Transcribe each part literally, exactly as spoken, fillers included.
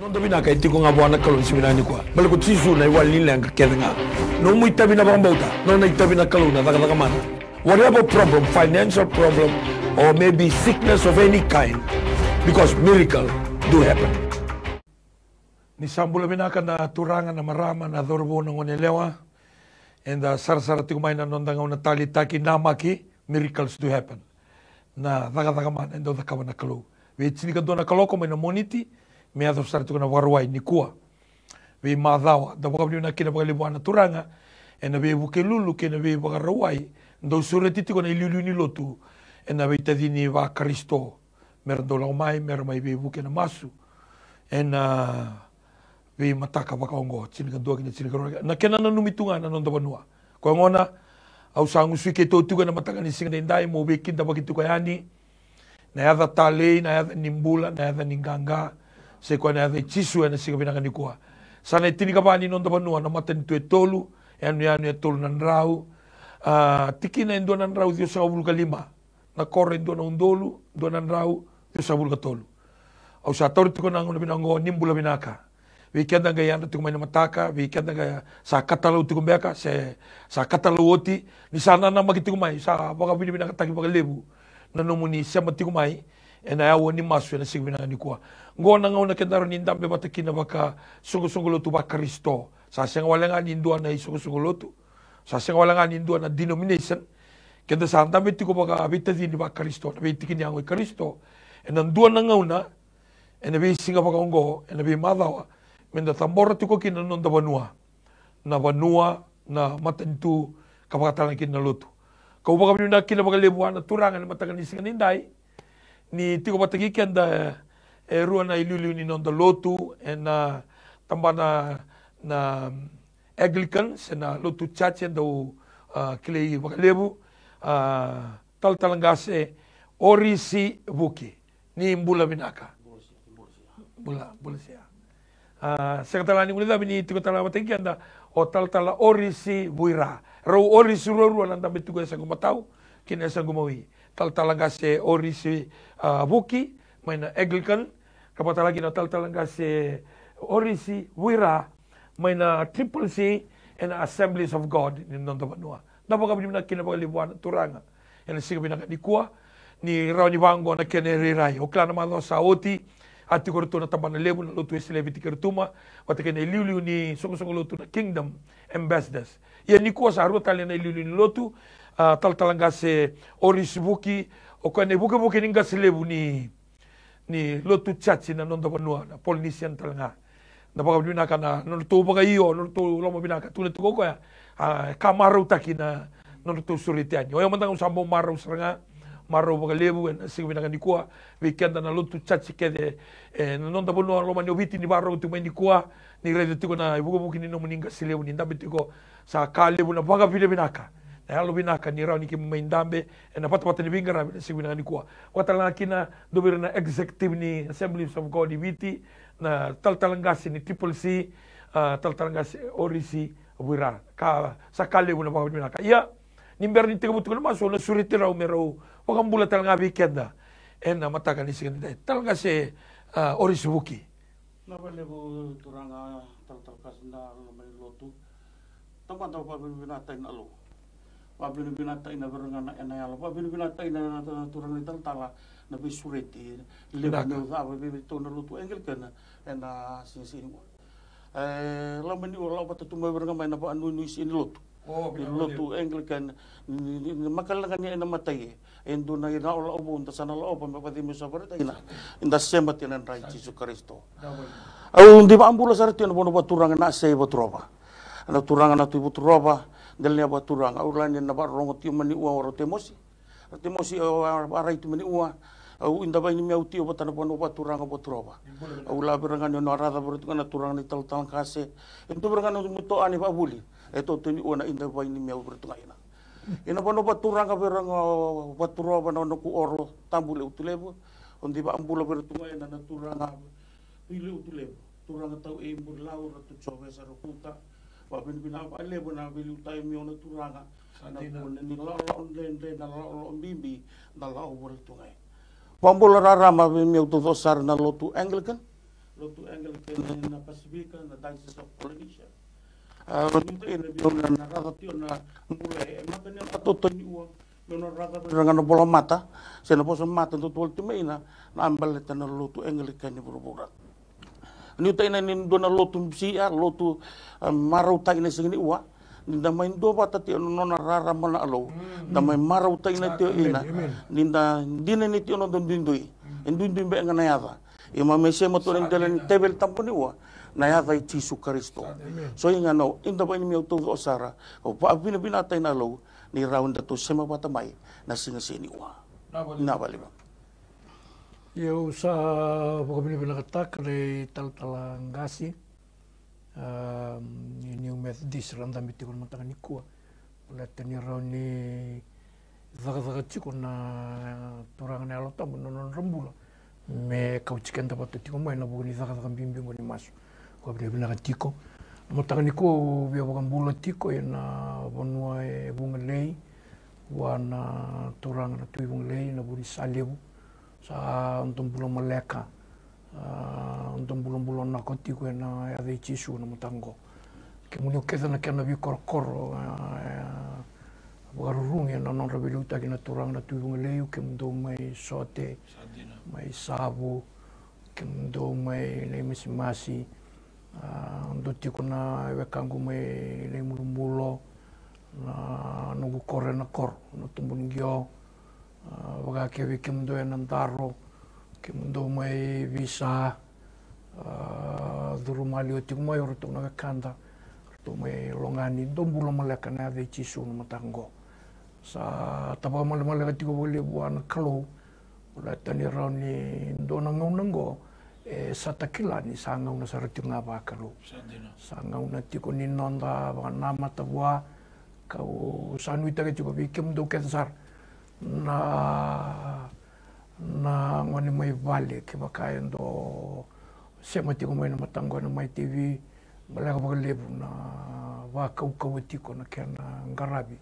Noda vinaka e tiko ga vua na Kalou ni siga vinaka nikua. Baleta ko Jisu na iwali ni leqa kece ga. Nomu itavi na vakabauta, nona itavi na Kalou na cakacaka mana. Whatever problem, financial problem, or maybe sickness of any kind, because miracle do happen. Ni sa bula vinaka na turaga, na marama, na cauravou, na goneyalewa. Eda sarasara tiko mai na noda gauna taleitaki, namaki, miracles do happen. Na cakacaka mana e dau cakava na Kalou. Vei tinikadua na kaloko mai na Moniti me yaco sara tiko na Vakarauwai nikua. Veimacawa, da vakavinavinaka kina vakalevu vua na Turaga ena veivuke lulu kei na veivakarauwai dau sureti tiko na iliuliu ni lotu ena veitacini vaKarisito, mera dau lako mai, mera mai veivuke na masu ena veimataka vakaoqo, tinikadua ki na tinikarua. Na kena nanumi tu ga na noda vanua. Koya gona au sa gusu i keitou tiko ena mataka ni siga daidai, meu veikidavaki tiko yani na yaca talei, na yaca ni bula, na yaca ni qaqa, se koya na yaca i Jisu ena siga vinaka nikua. Sa na itinikava ni noda vanua, na matanitu e tolu, yanuyanu e tolu na drau, a, tikina e dua na drau ciwasagavulu ka lima, na koro e dua na udolu dua na drau ciwasagavulu ka tolu. Au sa taura tiko na gauna vinaka oqo ni bula vinaka vei keda qai yadra tiko mai na mataka, vei keda qai sa katalau tiko beka se sa katalau oti, ni sa nanamaki tiko mai, sa vakavinavinakataki vakalevu na nomuni sema tiko mai ena aua ni masu ena siga vinaka nikua. Qo na gauna keda rawa ni dabe vata kina vakasoqosoqo lotu vaKarisito. Sa sega wale ga ni dua na isoqosoqo lotu, sa sega wale ga ni dua na denomination. Keda sa dabe tiko vakaveitacini vaKarisito, na veitikiniyago i Karisito, ena dua na gauna ena veisiga vakaoqo, ena veimacawa, meda cabora tiko kina na noda vanua, na vanua, na matanitu, ka vakatalega kina na lotu. Kau vakavinavinaka kina vakalevu vua na Turaga ena mataka ni siga nidai, ni tiko vata kei keda e rua na iliuliu ni noda lotu ena tabana na Anglican, se na lotu church e dau, a, kilai vakalevu, a, Talatala Qase Orisi Vuki. Ni bula vinaka. Bula, bula sia. A, sega tale ga ni guilecavi ni tiko tale ga vata kei keda o Talatala Orisi Vuira. Rau Orisi ruarua na dabe tiko e Saqumatau kei na Saquamawi. Talatala Qase Orisi, a, Vuki mai na Anglican, ka vakatalega kina Talatala Qase Orisi Vuira mai na Triple C ena Assemblies of God ni noda vanua. Da vakavinavinaka kina vakalevu vua na Turaga ena siga vinaka nikua, ni rawa ni vaqo na kena irairai. O kila na macawa sa oti, a tiko ratou na tabana levu na lotu Wesele e Viti kei Rotuma vata kei na iliuliu ni soqosoqo lotu na Kingdom Ambassadors. Ia nikua sa rua tale na iliuliu ni lotu, a, Talatala Qase Orisi Vuki, o koya na ivukevuke ni qase levu ni ni lotu church na noda vanua, na Polynesian tale ga. Na vakavinavinaka na nodratou vakaio, nodratou loma vinaka, tukuna tiko o koya, a, ka marautaki na nodratou sureti yani. Oya mada ga au sa bau marau sara ga, marau vakalevu ena siga vinaka nikua vei keda na lotu church kece e na noda vanua lomani o Viti, ni vakarorogo tiko mai nikua, ni raica tiko na ivukevuke ni nomuni qase levu ni dabe tiko. Sa ka levu na vakavinavinaka, na yalo vinaka ni rawa ni keimami mai dabe ena vatavata ni veiqaravi ena siga vinaka nikua. Vakatalega kina dua vei ira na executive ni Assemblies of God i Viti, na talatala qase ni Triple C, a, talatala qase Orisi Vuira. Ka sa ka levu na vakavinavinaka. Ia, ni bera ni tekivu tiko na masu, au na sureti rau me rau vakabula tale ga vei keda ena mataka ni siga nidai. Talatala qase, a, Orisi Vuki. Na vakalevu turaga, talatala qase, na loma ni lotu. Tamata, vakavinavinakataki na Alou. Vakavinavinakataki na veiqaravi ena yalo. Vakavinavinakataki na, na, na turaga ni talatala na veisureti levu meu cava vei, vei iratou na lotu Anglican ena sigasiga nikua. E, loma ni, au lako vata tu mai vei ira ga mai na vakanuinui siga ni lotu. O, ni lotu Anglican, ni, ni, ni makala ga ni ena matai e. E dua na ilakolako vou da sa na lako vata me vacimisa vata kina. Eda sema tiko ena dra i Jisu Karisito. Au dui vakabula sara tiko ena vanua vakaturaga na Asa i Vaturova. Na turaga na Tui Vaturova, dela ni a vakaturaga. Au lani na vakarorogo tiko mai ni ua o rau Temosi. Rau Temosi, au a, a rai tiko mai ni ua. Au ida vaini meu tiko vata na vanua vakaturaga Vaturova. Au la vei ira ga ni au na raca vei ira tu ga na turaga ni talatala qase. E dua vei ira ga na nomu toa ni vakavuli. E toto ni ua na ida vaini meu vei ira tu ga ina. Ina vanua vakaturaga vei ira ga o Vaturova na noqu oro Tabu Levutulevu. Au dui vakabula vei ira tu ga ina na turaga Tui Levutulevu. Turaga tau e Burilau, Ratu Jovesa Rakuta. Vakavinavinaka vakalevu na veiliutaki meu na turaga. Na vuna ni lakolako dredre, na lakolako bibi, na lako voli tu ga. Vakabula rarama vei meu taucoko sara na lotu Anglican. lotu Anglican ena Pasifika, na Diocese of Polynesia. A, ni ita ina vei au na, na raca tiko na bula e mata ni na toto ni ua, me na raca vei ira ga na vola mata, se na vosa mata dou tu wale tu mai ina, na baleta na lotu Anglican ni vuravura. Ni ita ina ni dua na lotu bisi a, lotu, a, marautaki na siga ni ua, ni da mai dua vata tiko na nona rarama na Alou. Da mai marautaki na tiko ina, ni da dina ni tiko na noda duidui. E duidui beka ga na yaca. Ia mai sema tu na dela ni teveli tabu ni ua, na yaca i Jisu Karisito. So ia ga na, ida vakainimi au taucoko sara, au vakavinavinakataka na Alou, ni rawa ni datou sema vata mai, na siga siga ni ua. Na vale. Ia au sa vakavinavinakataka na italatala qase, a, ni New Methodist ra dabe tiko na mataka nikua. Baleta ni rawa ni cakacaka tiko na Turaga na Yalo Tabu na nodra bula. Me kauti keda vata tiko mai na vuku ni cakacaka bibi qo ni masu. Ko vinavinaka tiko. Na mataka nikua au via vakabula tiko ena vanua e Vugalei. Vua na Turaga na Tui Vugalei, na Vu ni Salevu. Sa dou bula maleka. A, dou bulabula nako tiko ena yaca i Jisu na mataka qo. Kemuni kece na kena veikorokoro, a, e, vakarurugi ena nodra veiliutaki na Turaga na Tui Vugalei, kemudou mai Sote, mai Savu, kemudou mai Naimasimasi, a, dou tiko na wekaqu mai Naimulubulo, na noqu koro ena koro, na Tubuniqio, a, vaka kece vei kemudou ena Daro, kemudou mai Visa, a, curu maliwa tiko mai o ratou na wekada, ratou mai Logani, dou bula maleka na yaca i Jisu na mataka qo. Sa ta vakamalemaleka tiko vakalevu vua na Kalou, baleta ni rawa ni dua na gauna qo, e sa ta kila ni sa gauna sara tiko ga vakalou. Sa gauna tiko ni noda vakanamata vua, kau sa nuitaka tiko vei kemudou kece sara. Na, na gone mai vale kevaka e dau sema tiko mai na mataka qo ena Mai TV, baleta vakalevu na vakaukauwa tiko na kena qaravi.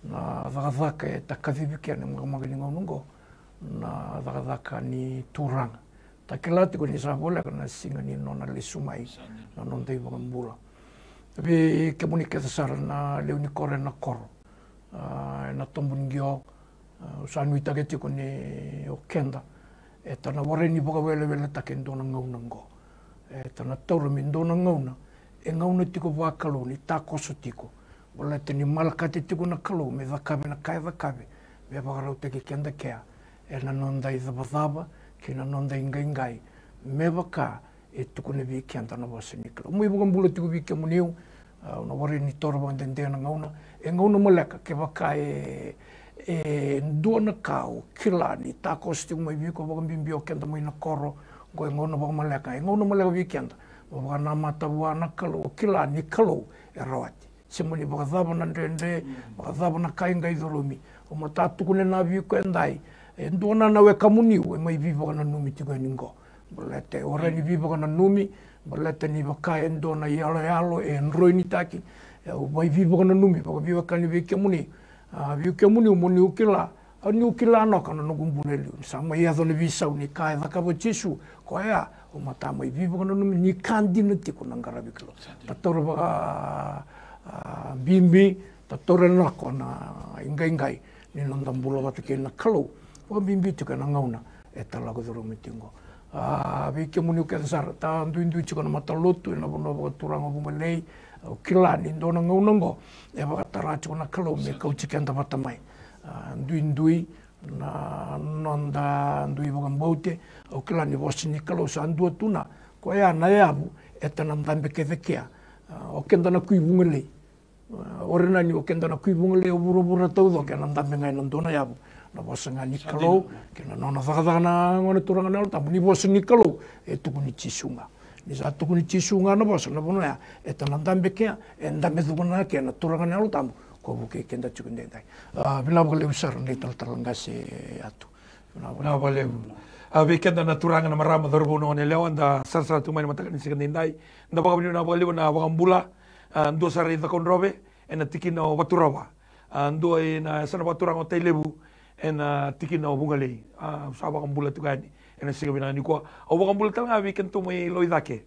Na cakacaka e ta kacivi kena makamaka ni gauna qo, na cakacaka ni Turaga. Ta kila tiko ni sa voleka na siga ni nona lesu mai na noda iVakabula. Vei kemuni kece sara na lewe ni koro ena koro, a, ena Tubuniqio, a, au sa nuitaka tiko ni o keda e ta na warai ni vakaweleweletaka e dua na gauna qo. E ta na taura me dua na gauna, e gauna tiko vakalou ni takoso tiko. Baleta ni malakati tiko na Kalou me cakava na ka e cakava, me vakarautaki keda kea ena noda icavacava kei na noda iqaiqai, me vaka e tukuna vei keda na vosa ni Kalou. Mo iVakabula tiko vei kemuni, au na warai ni taura vakadede na gauna. E gauna maleka kevaka e, e dua na ka o kila ni takoso tiko mai vei iko, vakabibi o keda mai na koro qo, e gauna vakamaleka, e gauna maleka vei keda mo vakanamata vua na Kalou, o kila ni Kalou e rawati. Se mani vakacava na dredre, vakacava na ka e qai curumi, au mata tukuna na vei iko edai, e dua na, na wekamuniu e mai veivakananumi tiko yani qo. Baleta e warai ni veivakananumi, baleta ni vaka e dua na iyaloyalo e droinitaki. E, au mai veivakananumi vakaveiwekani vei kemuni. A, vei kemuni, mo niu kila, a, niu kila naka na noqu bula e liu ni sa mai yaco na veisau ni ka e cakava o Jisu. Koya au mata mai veivakananumi ni ka dina tiko na qaravi Kalou. Ta taura vaka, a, bibi, ta taura nako na iqaiqai ni noda bula vata kei na Kalou. Vakabibi tiko ena gauna e ta lako curuma tiko qo. A, vei kemuni kece sara, ta duidui tiko na matalotu ena vanua vakaturaga o Vugalei. Au kila ni dua na gauna qo e vakatara tiko na Kalou me kauti keda vata mai. A, duidui na noda dui vakabauti. Au kila ni vosa ni Kalou sa dua tu na, koya na yavu e ta na dabe kece kea. A, o keda na Kui Vugalei, o raica ni o keda na Kui Vugalei o vuravura taucoko ena dabe ga ena dua na yavu. Na vosa ga ni Kalou kei na nona cakacaka na Gone Turaga na Yalo Tabu. Ni vosa ni Kalou e tukuni Jisu ga. Ni sa tukuni Jisu ga na vosa, na vanua ya e ta na dabe kea, e dabe cuka na kea na Turaga na Yalo Tabu. Ko vukei keda tiko edaidai. A, vinaka vakalevu sara na italatala qase Yatu. Vinaka vakalevu. A, vei keda na turaga, na marama, cauravou, na goneyalewa da sarasara tu mai na mataka ni siga edaidai, da vakavinavinaka vakalevu na vakabula. A, dua sara i Cakaudrove ena tikina o Vaturova. A, dua ena yasana vakaturaga o Tailevu ena tikina o Vugalei. A, sa vakabula tiko yani ena siga vinaka nikua. Au vakabula tale ga vei kedatou mai Lauicake.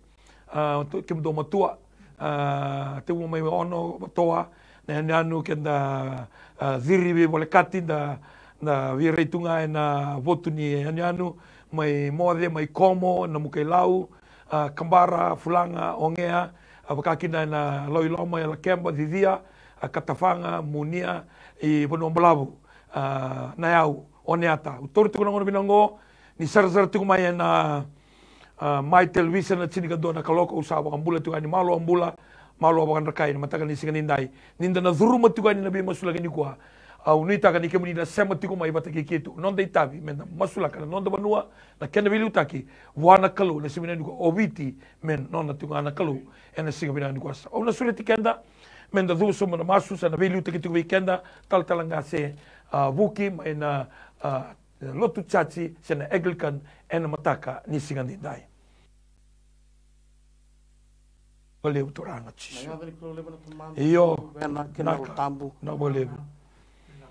A, tu, kemudou matua, a, tekivu mai Ono, Vatoa, na yanuyanu keda, a, Ciri veivolekati, da, da via rai tu ga ena votu ni yanuyanu, mai Moce, mai Komo, Namukailau, a, Kabara, Fulaga, Ogea, a, vaka kina ena Lauiloma, Lakeba, Cicia, a, Katafaga, Munia, i Vanua Balavu, a, Nayau, Oneata. Au taura tiko na gauna vinaka oqo, ni sarasara tiko mai ena, a, Mai Television na tinikadua na kaloko, au sa vakabula tiko yani, malo a bula, malo a vakadrakai na mataka ni siga nidai. Ni da na curuma tiko yani na veimasulaki nikua. Au nuitaka ni kemuni na sema tiko mai vata kei keitou. Noda itavi, me da masulaka na noda vanua, na kena veiliutaki, vua na Kalou, na siga vinaka nikua, o Viti, me nona tiko ga na Kalou, ena siga vinaka nikua. Au na sureti keda, me da cuva sobu na masu, sa na veiliutaki tiko vei keda, talatala qase, a, Vuki, mai na, a, Lotu Chachi, se na Anglican, ena mataka ni siga nidai. Vakalevu Turaga Jisu. Na yaca ni Kalou levu na Tamada, io, Luvena kei na Yalo Tabu. Na vakalevu.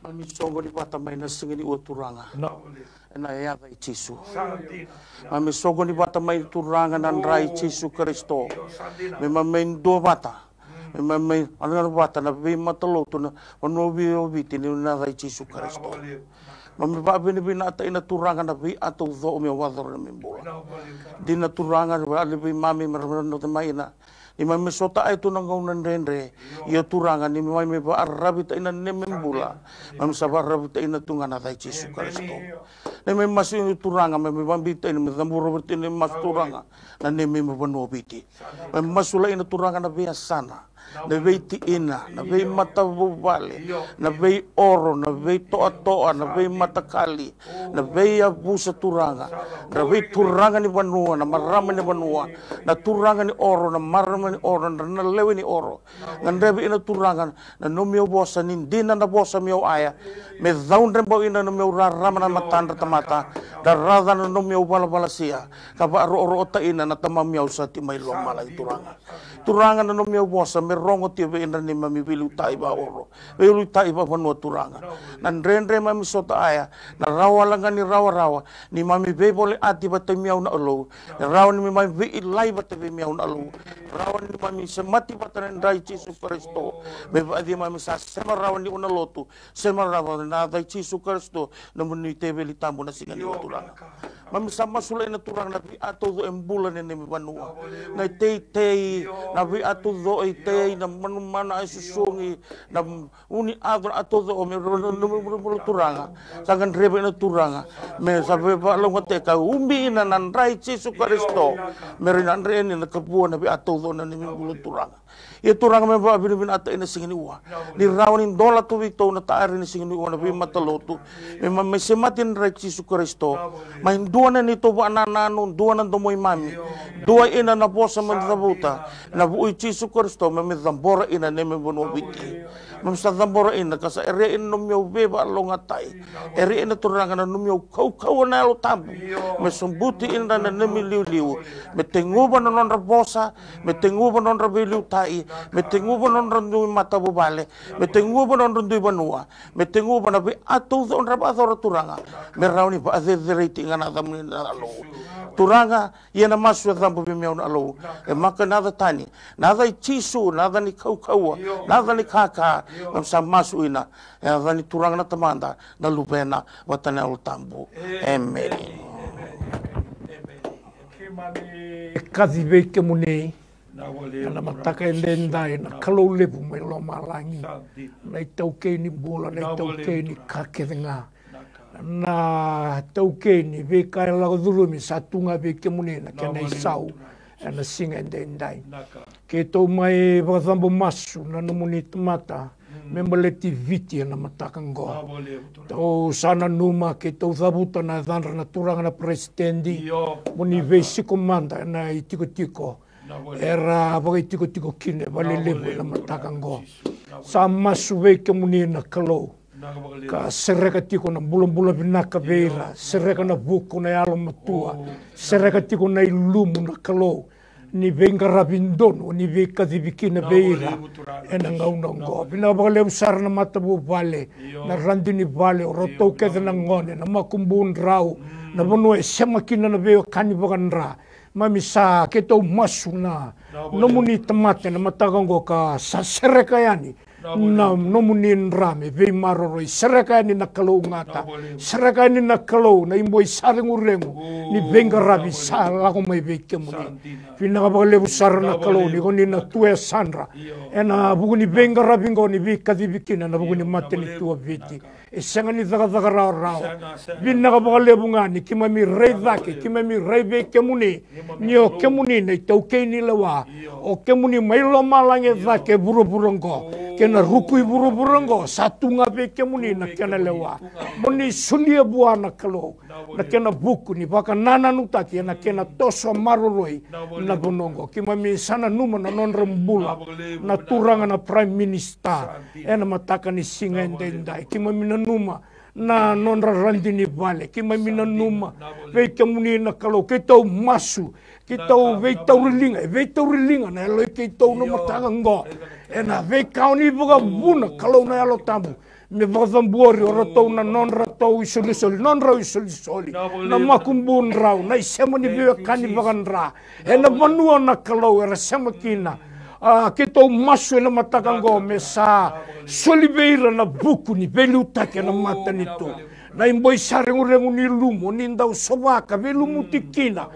Mami soqoni vata mai na siga ni ua Turaga. Na vakalevu. Ena yaca i Jisu. Sa dina. Mami soqoni vata mai Turaga na dra i Jisu Karisito. Io, sa dina. Me mami dua vata. Me mami, ana vata na veimatalotu na vanua vei o Viti ni na yaca i Jisu Karisito. Mami vavinavinata ina Turaga na veitaucoko me vacora na me bula. Dina Turaga, vale vei mami me rawa na mai ina. Ni mami sota ai tu na gauna dredre. Io Turaga ni mami varavita ina neme bula. Mami sa varavita ina tu ga na yaca i Jisu Karisito. Ni mami masu ina Turaga, mami vabita ina me cabura vata ina masu Turaga. Na neimami vanua o Viti. Me masulaka ina Turaga na veiyasana, na veitiina, na veimatavuvale, na veioro, na veitoatoa, na veimatakali, na veiyavusa Turaga. Na veituraga ni vanua, na marama ni vanua, na turaga ni oro, na marama ni oro, na lewe ni oro. Gadrevi ina Turaga na nomu vosa ni dina na vosa meu aya. Me caudre bau ina nomu rarama na matadra tamata. Raraca na nomu valavala sia. Ka varoorotaina na tamami au sa ti mai lomalagi Turaga. Turaga na nomu vosa me rogo ti vei ina ni mami veiliutai vaoro. Veiliutai vavanua Turaga. Na dredre mami sota aya. Na rawa laga ni rawarawa. Ni mami veivole ati vata mi au na alou. Rawa ni mami veilai vata vei mi au na alou. Rawa ni mami semati vata na dra i Jisu Karisito. Me vaaci mami sa sema rawa ni una lotu. Sema rawa na yaca i Jisu Karisito. Na muni teveli tabu na siga ni Turaga. Mami sa masulaka ina Turaga na veiatauco e bula ne nemi vanua. Na teitei, na veiatauco e tei, na manumanu e susugi, na uni aco na atauco me rau na bula Turaga. Sa gadreva ina Turaga. Me sa veivakalaugateka ubi ina na dra i Jisu Karisito. Me rau na dreni na kavua na veiatauco na nemi bula Turaga. Ia Turaga me vavinavinata ina siga ni ua. Ni rawa ni dola tu vei tou na taari ni siga ni ua na veimatalotu. Me mami semati na dra i Jisu Karisito. Mai dua na neitou vakanananu, dua na domo i mami. Dua ina na vosa me cavuta. Na vuu i Jisu Karisito, me me cabora ina nemi vanua Viti. Me me sa cabora ina, ka sa erea ina nomu veivakalaugatai. Erea ina Turaga na nomu kaukauwa na Yalo Tabu. Me sobuti ina na nemi liuliu. Me teguva na nodra vosa, me teguva na nodra veiliutai, me teguva na nodra dui matavuvale, me teguva na nodra dui vanua, me teguva na veiatauco dra vacora Turaga, me rawa ni vacecerei ti ga na yacamuni na alou. Turaga, ia na masu e cabo vei mi au na alou, e maka na yaca tani, na yaca i Jisu, na yaca ni kaukauwa, na yaca ni kaka, me sa masu ina, e yaca ni Turaga na Tamada, na Luvena, vata na Yalo Tabu. Emeni. E kaci vei kemuni ena mataka edaidai na Kalou levu mai lomalagi, na itaukei ni bula, na itaukei ni ka kece ga, na itaukei ni veika e lako curumi sa tu ga vei kemuni na kena isau ena siga edaidai. Keitou mai vakacabo masu na nomuni tamata me baleti Viti ena mataka oqo. Tou sa nanuma keitou cavuta na yacadra na turaga na peresitedi, mo ni veisiko mada ena itikotiko era vakaitikotiko kina e valelevu ena mataka oqo. Sa masu vei kemuni na Kalou ka sereka tiko na bulabula vinaka vei ira, sereka na vuku na yalomatua, sereka tiko na ilumu na Kalou. ni veiqaravi donu ni veikacivi kina vei ira ena gauna oqo. Vinaka vakalevu sara na matavuvale, na radini vale, o ratou kece na gone, na makubudrau, na vanua e sema kina na veiwekani vakadra. Mami sa keitou masu na nomuni tamata ena mataka oqo ka sa sereka yani na nomuni dra me veimaroroi. Sereka yani na Kalou gata. Sereka yani na Kalou na iboi sa reguregu ni veiqaravi sa lako mai vei kemuni. Vinaka vakalevu sara na Kalou ni ko ni na tu e sadra ena vuku ni veiqaravi oqo ni veikacivi kina na vuku ni matanitu o Viti. E sega ni cakacaka rawarawa. Vinaka vakalevu ga ni keimami rai cake, keimami rai vei kemuni. Ni o kemuni na itaukei ni lewa, o kemuni mai lomalagi e cake e vuravura oqo, kei na ruku i vuravura oqo, sa tu ga vei kemuni na kena lewa. Mo ni solia vua na Kalou na kena vuku ni vakanananutaki ena kena toso maroroi na vanua oqo. Keimami sa nanuma na nodra bula na turaga na Prime Minister ena mataka ni siga edaidai. Keimami nanuma na nodra radini vale. Keimami nanuma vei kemuni na Kalou, keitou masu, keitou veitauriliga, e veitauriliga na yalo i keitou na mataka oqo ena veika o ni vakavuna, Kalou na Yalo Tabu, me vakacabori o ratou na nodratou isolisoli, nodrau isolisoli, na makubudrau, na isema ni veiwekani vakadra ena vanua na Kalou era sema kina. A, keitou masu ena mataka oqo me sa soli vei ira na vuku ni veiliutaki ena matanitu. Na iboi sa reguregu ni lumu, ni dau sovaka veilumuti kina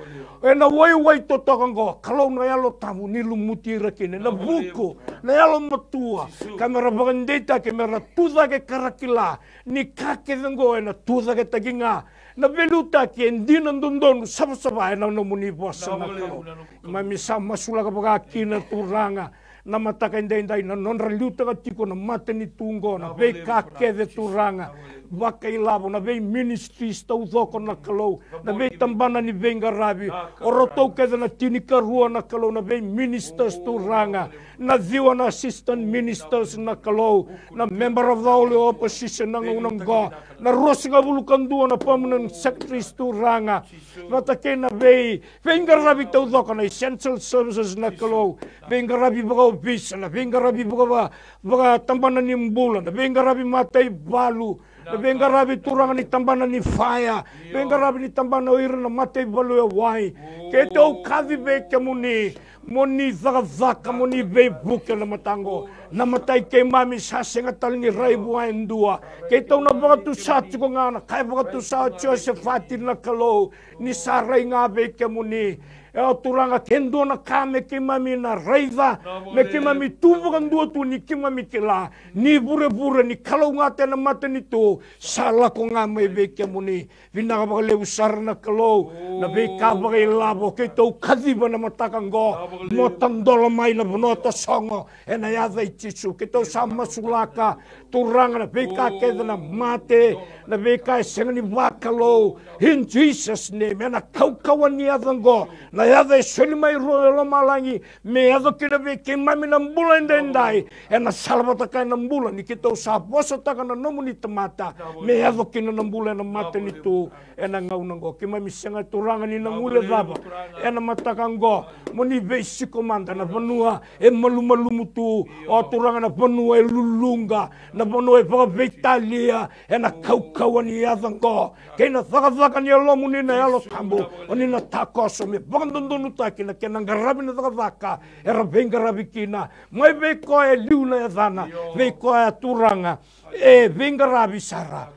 ena waiwai totoka oqo, Kalou na Yalo Tabu, ni lumuti ira kina ena vuku, na yalomatua, ka me ra vakadeitaki, me ra tucake ka ra kila ni ka kece oqo ena tucaketaki ga. Na veiliutaki e dina, dodonu, savasava ena nomuni vosa na Kalou. Mami sa masulaka vaka kina Turaga na mataka edaidai na nodra liutaka tiko na matanitu oqo, na veika kece Turaga vakailavo, na vei ministries taucoko na Kalou, na vei tabana ni veiqaravi, o ratou kece na tinikarua na Kalou, na vei ministers Turaga, na ciwa na assistant ministers na Kalou, na member of the Holy Opposition na gauna oqo, na ruasagavulu ka dua na permanent secretaries Turaga, vata kei na vei veiqaravi taucoko na essential services na Kalou, veiqaravi vakaovisa, na veiqaravi vaka, vakatabana ni bula, na veiqaravi mataivalu, na veiqaravi Turaga ni tabana ni faya, veiqaravi ni tabana o ira na mataivalu e wai. Keitou kaci vei kemuni, mo ni cakacaka, mo ni veivuke na mataka oqo. Na matai keimami sa sega tale ni rai vua e dua. Keitou na vakatusa tiko ga na ka e vakatusa o Josefati na Kalou, ni sa rai ga vei kemuni. E o Turaga, ke dua na ka me keimami na raica, me keimami tu vakadua tu ni keimami kila ni vurevure ni kalougata ena matanitu sa lako ga mai vei kemuni. Vinaka vakalevu sara na Kalou, na veika vakailavo keitou kaciva na mataka oqo, mo tadola mai na vanua tasogo ena yaca i Jisu. Keitou sa masulaka Turaga na veika kece na mate, na veika e sega ni vakalou, in Jesus name, ena kaukauwa ni yaca oqo, na yaca e soli mai rua e lomalagi, me yaco kina vei keimami na bula edaidai, ena salavata kaya na bula ni keitou sa vosataka na nomuni tamata, me yaco kina na bula ena matanitu ena gauna oqo. Keimami sega Turaga ni na guilecava ena mataka oqo, mo ni veisiko mada na vanua e malumalumu tu, o Turaga na vanua e luluqa, na vanua e vakaveitalia ena kaukauwa ni yaca oqo, kei na cakacaka ni Yalomuni na Yalo Tabu, o ni na takoso me vakadodonutaki na kena qaravi na cakacaka era veiqaravi kina, mai vei koya e liu na yacana, vei koya Turaga e veiqaravi sara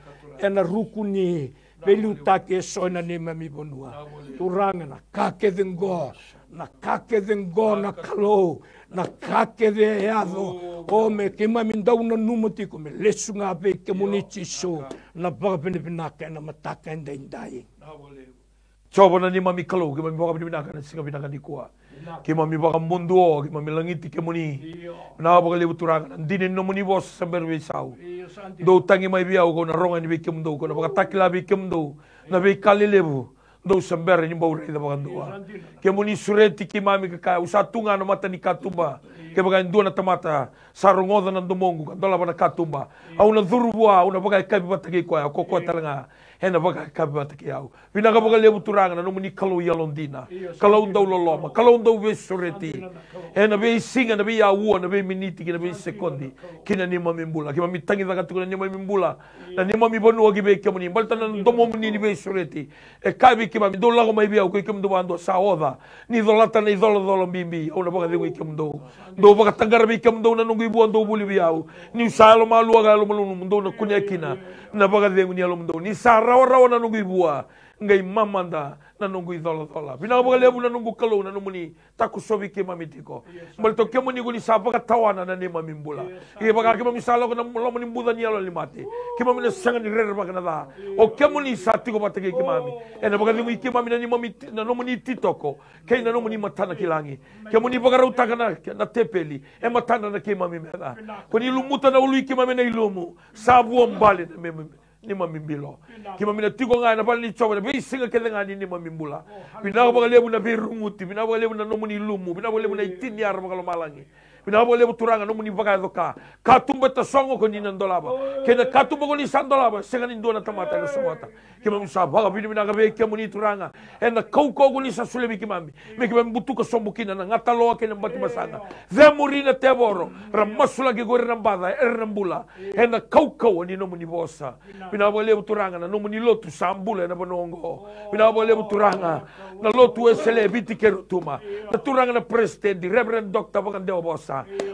ena ruku ni veiliutaki eso ena neimami vanua. Turaga, na ka kece oqo, na ka kece oqo na Kalou, na ka kece e yaco, o me keimami dau nanuma tiko me lesu ga vei kemuni Jisu, na vakavinavinaka ena mataka edaidai. Jiova na neimami Kalou, keimami vakavinavinaka ena siga vinaka nikua. Keimami vakamuduo, keimami lagiti kemuni. Vinaka vakalevu Turaga, na dina ni nomuni vosa sa bera veisau. Dou tagi mai vei au, kau na rogo yani vei kemudou, kau na vakatakila vei kemudou na veika lelevu dou sa bera ni bau raica vakadua. Kemuni sureti keimami ka kaya, au sa tu ga na mata ni katuba. Kevaka e dua na tamata sa rogoca na domoqu ka dolava na katuba, au na curu vua, au na vakayakavi vata kei koya, ko koya tale ga ena vakayakavi vata kei au. Vinaka vakalevu Turaga na nomuni Kalou yalodina, Kalou dau loloma, Kalou dau veisureti. Ena veisiga, na veiaua, na veiminiti kei na veisekodi ki na neimami bula. Keimami tagicaka tiko na neimami bula, na neimami vanua ki vei kemuni, baleta na domomuni ni veisureti. E kaya vei keimami, dou lako mai vei au koi kemudou vakadua sa oca, ni colata na icolacola bibi, au na vakacegui kemudou. Dou vakataqara vei kemudou na noqu ivua, dou vuli vei au. Niu sa yalomalua ka yalomalumu, dou na kunea kina na vakacegu ni yalomudou. Ni sa rawarawa na noqu ivua, qai mamada na noqu icolacola. Vinaka vakalevu na noqu Kalou na nomuni takosovi keimami tiko. Baleta o kemuni ko ni sa vakatawana na neimami bula. Kevaka keimami sa lako na loma ni buca ni yalo ni mate, keimami na sega ni rerevaka na ca. O kemuni sa tiko vata kei keimami. Ena vakacegui keimami na neimami ti-, na nomuni titoko kei na nomuni matana ki lagi. Kemuni vakarautaka na, na tepeli e matadra na keimami meca. Ko ni lumuta na ului keimami ena ilumu, sa vuabale na neimami, neimami bilo. Keimami na tiko ga ena vale ni Jiova na veisiga kece ga ni neimami bula. Vinaka vakalevu na veiruguti, vinaka vakalevu na nomuni ilumu, vinaka vakalevu na itiniara vakalomalagi. Vinaka vakalevu Turaga na nomuni vakayaco-ka. Katuba e tasogo ko ni na dolava, kei na katuba ko ni sa dolava, sega ni dua na tamata ena sogota. Keimami sa vakavinavinaka vei kemuni Turaga ena kaukauwa ko ni sa solia vei keimami, me keimami butuka sobu kina na gataloa kei na bati masaga. Cemuri na tevoro, ra masulaki ko ira na baca era na bula ena kaukauwa ni nomuni vosa. Vinaka vakalevu Turaga na nomuni lotu sa bula ena vanua oqo. Vinaka vakalevu Turaga na lotu Wesele e Viti kei Rotuma, na Turaga na President Reverend Doctor Vakadewa Vosa.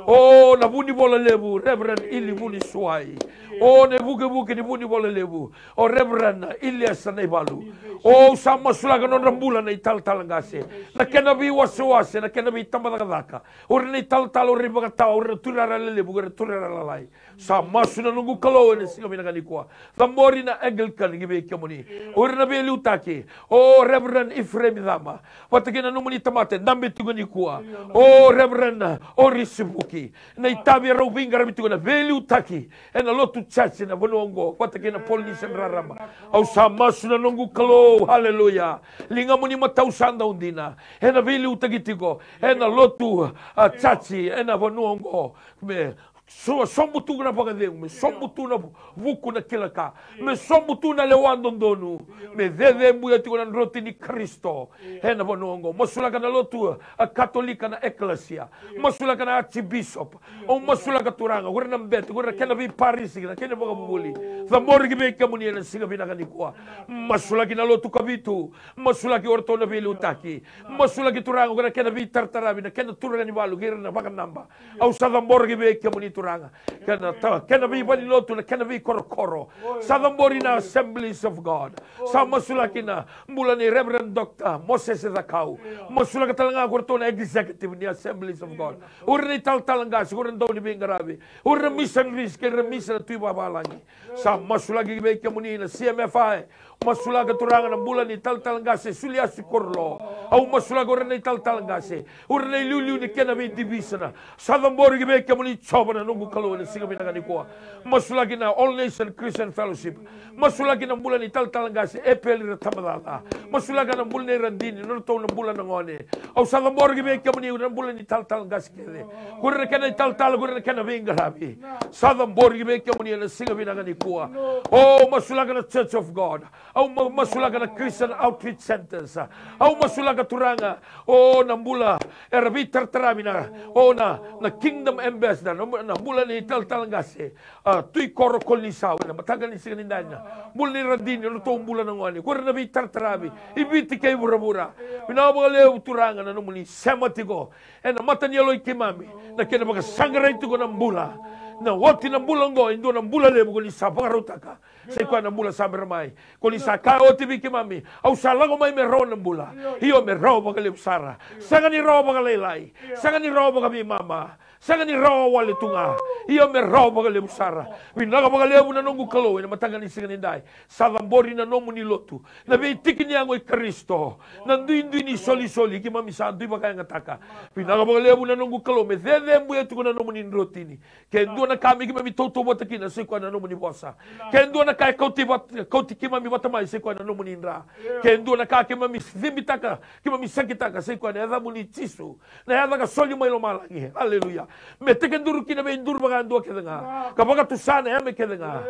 O na vunivola levu Reverend Ili Vunisuwai. O na ivukevuke ni vunivola levu, o Reverend Iliesa Naivalu. O au sa masulaka na nodra bula na italatala qase, na kena veiwasewase, na kena veitabacakacaka. O ira na italatala, o ira na ivakatawa, o ira na tuirara lelevu, o ira na tuirara lalai. Sa masu na noqu Kalou ena siga vinaka nikua. Cabori na Anglican ki vei kemuni, o ira na veiliutaki, o Reverend Ephraim Cama, vata kei na nomuni tamata e dabe tiko nikua, o Reverend Orisi Vuki. Na itavi erau veiqaravi tiko na veiliutaki ena lotu church ena vanua oqo, vata kei na Polynesian rarama. Au sa masu na noqu Kalou, haleluya. Ligamuni matau sa dau dina ena veiliutaki tiko ena lotu, a, church ena vanua oqo. Me so-, sobu tu na vakacegu, me sobu tu na vu-, vuku na kila ka, me sobu tu na lewa dodonu, me cecebuya tiko na droti ni Karisito ena vanua oqo. Masulaka na lotu, a, Katolika na ekelesia. Masulaka na Archbishop. Au masulaka Turaga ko ira na bete, ko ira na kena veiparisi, na kena vakavuvuli. Cabori ki vei kemuni ena siga vinaka nikua. Masulaki na lotu Kavitu. Masulaki o iratou na veiliutaki. Masulaki Turaga ko ira na kena veitarataravi, na kena turaga ni valu kei ira na vakanaba. Au sa cabora ki vei kemuni Turaga. Kena ta-, kena veivalenilotu, na kena veikorokoro. Sa cabori na Assemblies of God. Sa masulaki na bula nei Reverend Doctor Moses Cakau. Masulaka tale ga ko iratou na executive ni Assemblies of God. O ira na italatala qase, o ira na dau ni veiqaravi. O ira na missionaries kei ira na missionary tu i vavalagi. Sa masulaki ki vei kemuni na C M F I. Masulaka Turaga na bula ni talatala qase Suliasi Korolo. Au masulaka o ira na italatala qase, o ira na iliuliu ni kena veidivisona. Sa cabori ki vei kemuni Jiova na noqu Kalou ena siga vinaka nikua. Masulaki na All Nation Christian Fellowship. Masulaki na bula ni talatala qase Epeli Ratabacaca. Masulaka na bula nei Radini, nodratou na bula na gone. Au sa cabora ki vei kemuni na bula ni talatala qase kece. Ko ira na kena italatala, ko ira na kena veiqaravi. Sa cabori ki vei kemuni ena siga vinaka nikua. O masulaka na Church of God. Au ma-, masulaka na Christian Outreach Centers. Au masulaka Turaga, o na bula era veitarataravi na, o na, na Kingdom Ambassador, na, na bula ni talatala qase, a, Tui Koro Kolinisau, ena mataka ni siga ni dai na bula ni Radini, nodratou bula na gone, ko ira na veitarataravi i Viti kei vuravura. Vinaka vakalevu Turaga na nomuni sema tiko ena mata ni yalo i keimami, na kena vakasaqarai tiko na bula. Na oti na bula oqo e dua na bula levu ko ni sa vakarautaka. Sa i koya na bula sa bera mai. Ko ni sa kaya oti vei keimami, au sa lako mai me rawa na bula. Io, me rawa vakalevu sara. Sega ni rawa vakalailai. Sega ni rawa vakaveimama. Sega ni rawa wale tu ga. Io, me rawa vakalevu sara. Vinaka vakalevu na noqu Kalou ena mataka ni siga ni dai. Sa cabori na nomuni lotu, na veitiki ni yago i Karisito, na duidui ni solisoli keimami sa dui vakayagataka. Vinaka vakalevu na noqu Kalou me cecebuya tiko na nomuni drotini. Ke dua na ka me keimami tautauvata kina, sa i koya na nomuni vosa. Ke dua na ka e kauti vat-, kauti keimami vata mai, sa i koya na nomuni dra. Ke dua na ka keimami cibitaka, keimami sakitaka, sa i koya na yacamuni Jisu, na yaca ka soli mai lomalagi. Aleluya. Me tekiduru kina veiduru vakayadua kece ga, ka vakatusa na yame kece ga.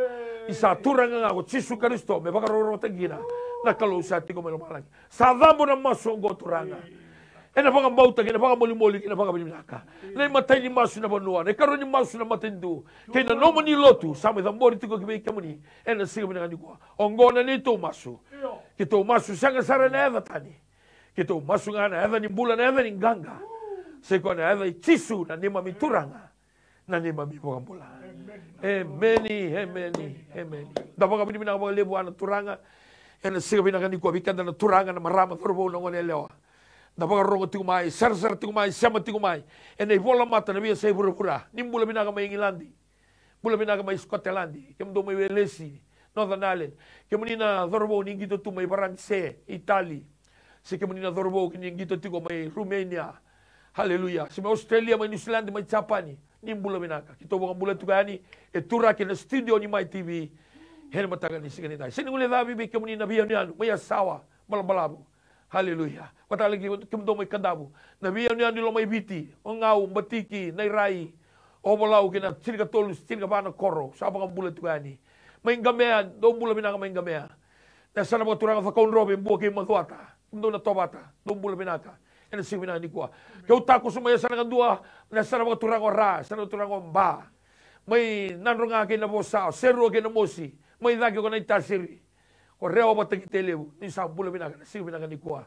Ni sa Turaga ga ko Jisu Karisito me vakarokorokotaki kina na Kalou sa tiko mai lomalagi. Sa cabo na masu oqo, Turaga. Ena vakabauta kei na vakamolimoli kei na vakavinavinaka na imatai ni masu na vanua, na ikarua ni masu na matanitu, kei na nomuni lotu sa mai cabori tiko ki vei kemuni ena siga vinaka nikua. Oqo na neitou masu. Keitou masu sega sara ena yaca tani. Keitou masu ga na yaca ni bula, na yaca ni qaqa. Sai koya na yaca i Jisu na neimami Turaga, na neimami iVakabula. Emeni, emeni, emeni. Da vakavinavinaka vakalevu vua na Turaga ena siga vinaka nikua, vei keda na turaga, na marama, cauravou, na goneyalewa. Da vakarorogo tiko mai, sarasara tiko mai, sema tiko mai ena ivolamata na veiyasai vuravura. Ni bula vinaka mai Igiladi. Bula vinaka mai Scotland, kemudou mai Welesi, Northern Ireland. Kemuni na cauravou ni qito tu mai Varanise, Itali. Se kemuni na cauravou ni qito tiko mai Romania. Haleluya. Se mai Australia, mai New Zealand, mai Japani. Ni bula vinaka. Keitou vakabula tiko yani e Turaki ena studio ni Mai T V. Ena mataka ni siga nidai. Se ni guilecavi vei kemuni na veiyanuyanu mai Yasawa, Balabalavu. Haleluya. Vata tale kei kemudou mai Kadavu. Na veiyanuyanu i Lomaiviti, o Gau, Batiki, Nairai, o Valau kei na tinikatolu, tinikava na koro. Sa vakabula tiko yani. Mai Qamea, dou bula vinaka mai Qamea. Na yasana vakaturaga Cakaudrove, Bua kei Macuata. Kemudou na Tovata, dou bula vinaka ena siga vinaka nikua. Keu takoso mai yasana kadua, na yasana vakaturaga o Ra, yasana vakaturaga o Ba. Mai Nadroga kei Navosa, o Serua kei Namosi. Mai cake ko Naitasiri. Ko Rewa vata kei Tailevu, ni sa bula vinaka na siga vinaka nikua.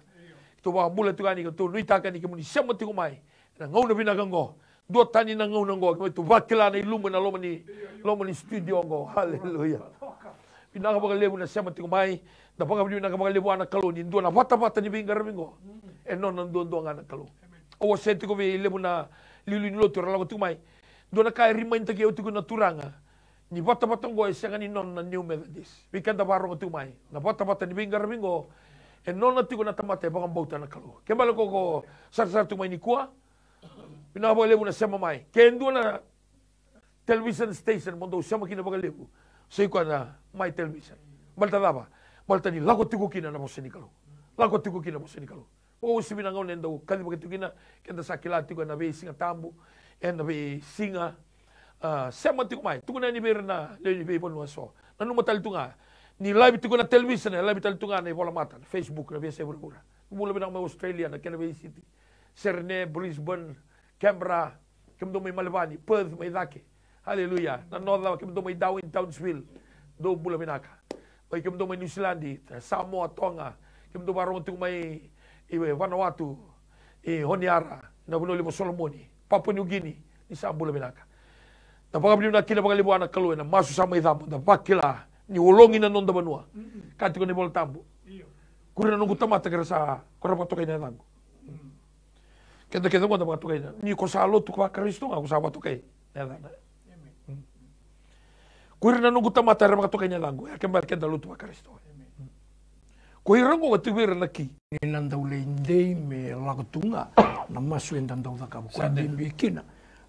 Keitou vakabula tiko yani, keitou nuitaka ni kemuni sema tiko mai ena gauna vinaka oqo. Dua tani na gauna oqo, keitou vakila na ilumu ena loma ni, loma ni studio oqo. Haleluya. Vinaka vakalevu na sema tiko mai. Da vakavinavinaka vakalevu vua na Kalou ni dua na vatavata ni veiqaravi oqo e nona duadua ga na Kalou. Au wasea tiko vei levu na iliuliu ni lotu era lako tiko mai. Dua na ka e remind-taki au tiko na Turaga. Ni vatavata oqo e sega ni nona na New Methodist. Vei keda vakarorogo tiko mai, na vatavata ni veiqaravi oqo e nona tiko na tamata e vakabauta na Kalou. Ke bale ko ko sarasara tiko mai nikua, vinaka vakalevu na sema mai. Ke dua na television station mo dou sema kina vakalevu, sai koya na Mai Television. Baleta cava? Baleta ni lako tiko kina na vosa ni Kalou. Lako tiko kina na vosa ni Kalou. Vakauasivi na gauna e dau kacivaki tiko kina, keda sa kila tiko ena veisiga tabu, ena veisiga, ah, sema tiko mai. Tukuna yani vei ira na lewe ni veivanua eso. Nanuma tale tu ga ni live tiko na television, e live tale tu ga na ivolamata, na Facebook, na veiyasai vuravura. Bula vinaka mai Australia, na kena veisiti. Sydney, Brisbane, Canberra, kemudou mai Melbourne, Perth, mai cake. Haleluya. Na North, kemudou mai Darwin, Townsville. Dou bula vinaka. Mai kemudou mai New Zealand, Samoa, Toga. Kemudou vakarorogo tiko mai i Vanuatu, i Honiara, na vanua levu o Solomoni, Papua New Guinea, ni sa bula vinaka. Da vakavinavinaka kina vakalevu vua na Kalou ena masu sa mai cabo, da vakila ni ologi na noda vanua. Ka tiko na iVola Tabu. Ko ira na noqu tamata kei ira sa, ko ira vakatokai na yacaqu. Keda kece oqo da vakatokai na, ni ko sa lotu vaKarisito ga ko sa vakatokai na yacana. Ko ira na noqu tamata era vakatokai na yacaqu, e keda, keda lotu vaKarisito. Ko ira oqo ga tu vei ira na ki. Ni na dau lai dei me lako tu ga na masu eda dau cakava. Ko dei me kina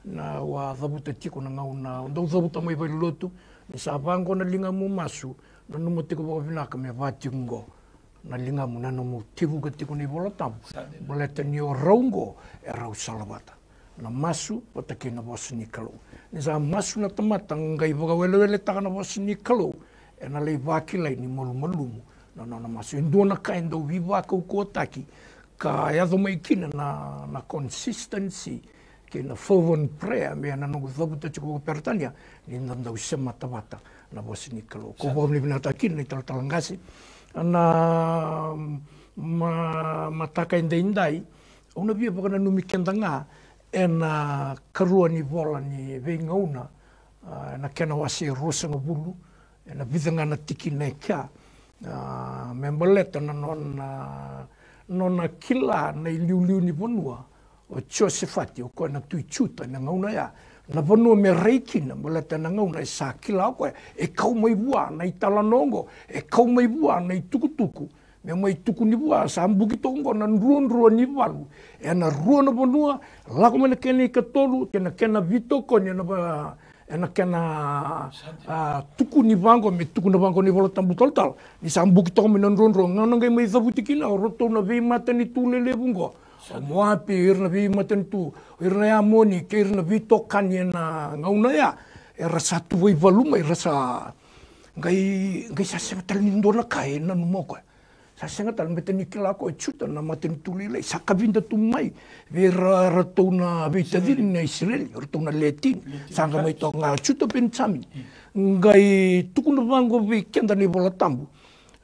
na wa cavuta tiko na gauna, dau cavuta mai valenilotu, ni sa vaqo na ligamu masu, nanuma tiko vakavinaka me va tiko oqo. Na ligamu na nomu tevuka tiko na iVola Tabu. Baleta ni o rau oqo e rau salavata. Na masu vata kei na vosa ni Kalou. Ni sa masu na tamata qai vakaweleweletaka na vosa ni Kalou, ena lai vakilai ni malumalumu na nona masu. E dua na ka e dau veivakaukauwataki ka yaco mai kina na, na consistency kei na fervent prayer, me na noqu cavuta tiko vakaperitania, ni da dau semata vata na vosa ni Kalou. Ko vakavinavinakataka kina na italatala qase na ma, mataka edaidai. Au na via vakananumi keda ga ena karua ni vola ni Veigauna, ah, ena kena wase e ruasagavulu, ena vica ga na tikina e kea, ah, me baleta na nona, nona kila na iliuliu ni vanua o Josefati, o koya na tui Juta ena gauna ya, na vanua me rai kina, baleta na gauna e sa kila o koya e kau mai vua na italanoa oqo, e kau mai vua na itukutuku, me mai tukuni vua, sa buki toka oqo na druadrua ni valu ena rua na vanua, lako mai na kena ikatolu, kei na kena veitokoni ena va, ena kena, ah, tukuni vaqo, me tukuna vaqo na iVola Tabu talatala. Ni sa buki toka mai na druadrua, gauna qai mai cavuti kina o ratou na veimatanitu lelevu oqo, o Moapi, ira na veimatanitu, ira na Amoni, kei ira na veitokani ena gauna ya, era sa tuvai valu mai, era sa Qai, qai sa sega tale ni dua na ka e nanuma o koya. Sa sega tale, baleta ni kila o koya o Juta na matanitu lailai, sa kavida tu mai vei ira, ratou na veitacini na Isireli, ratou na Latini. Sa qai mai toka ga o Juta Penijamini. Qai tukuna vaqo vei keda na iVola Tabu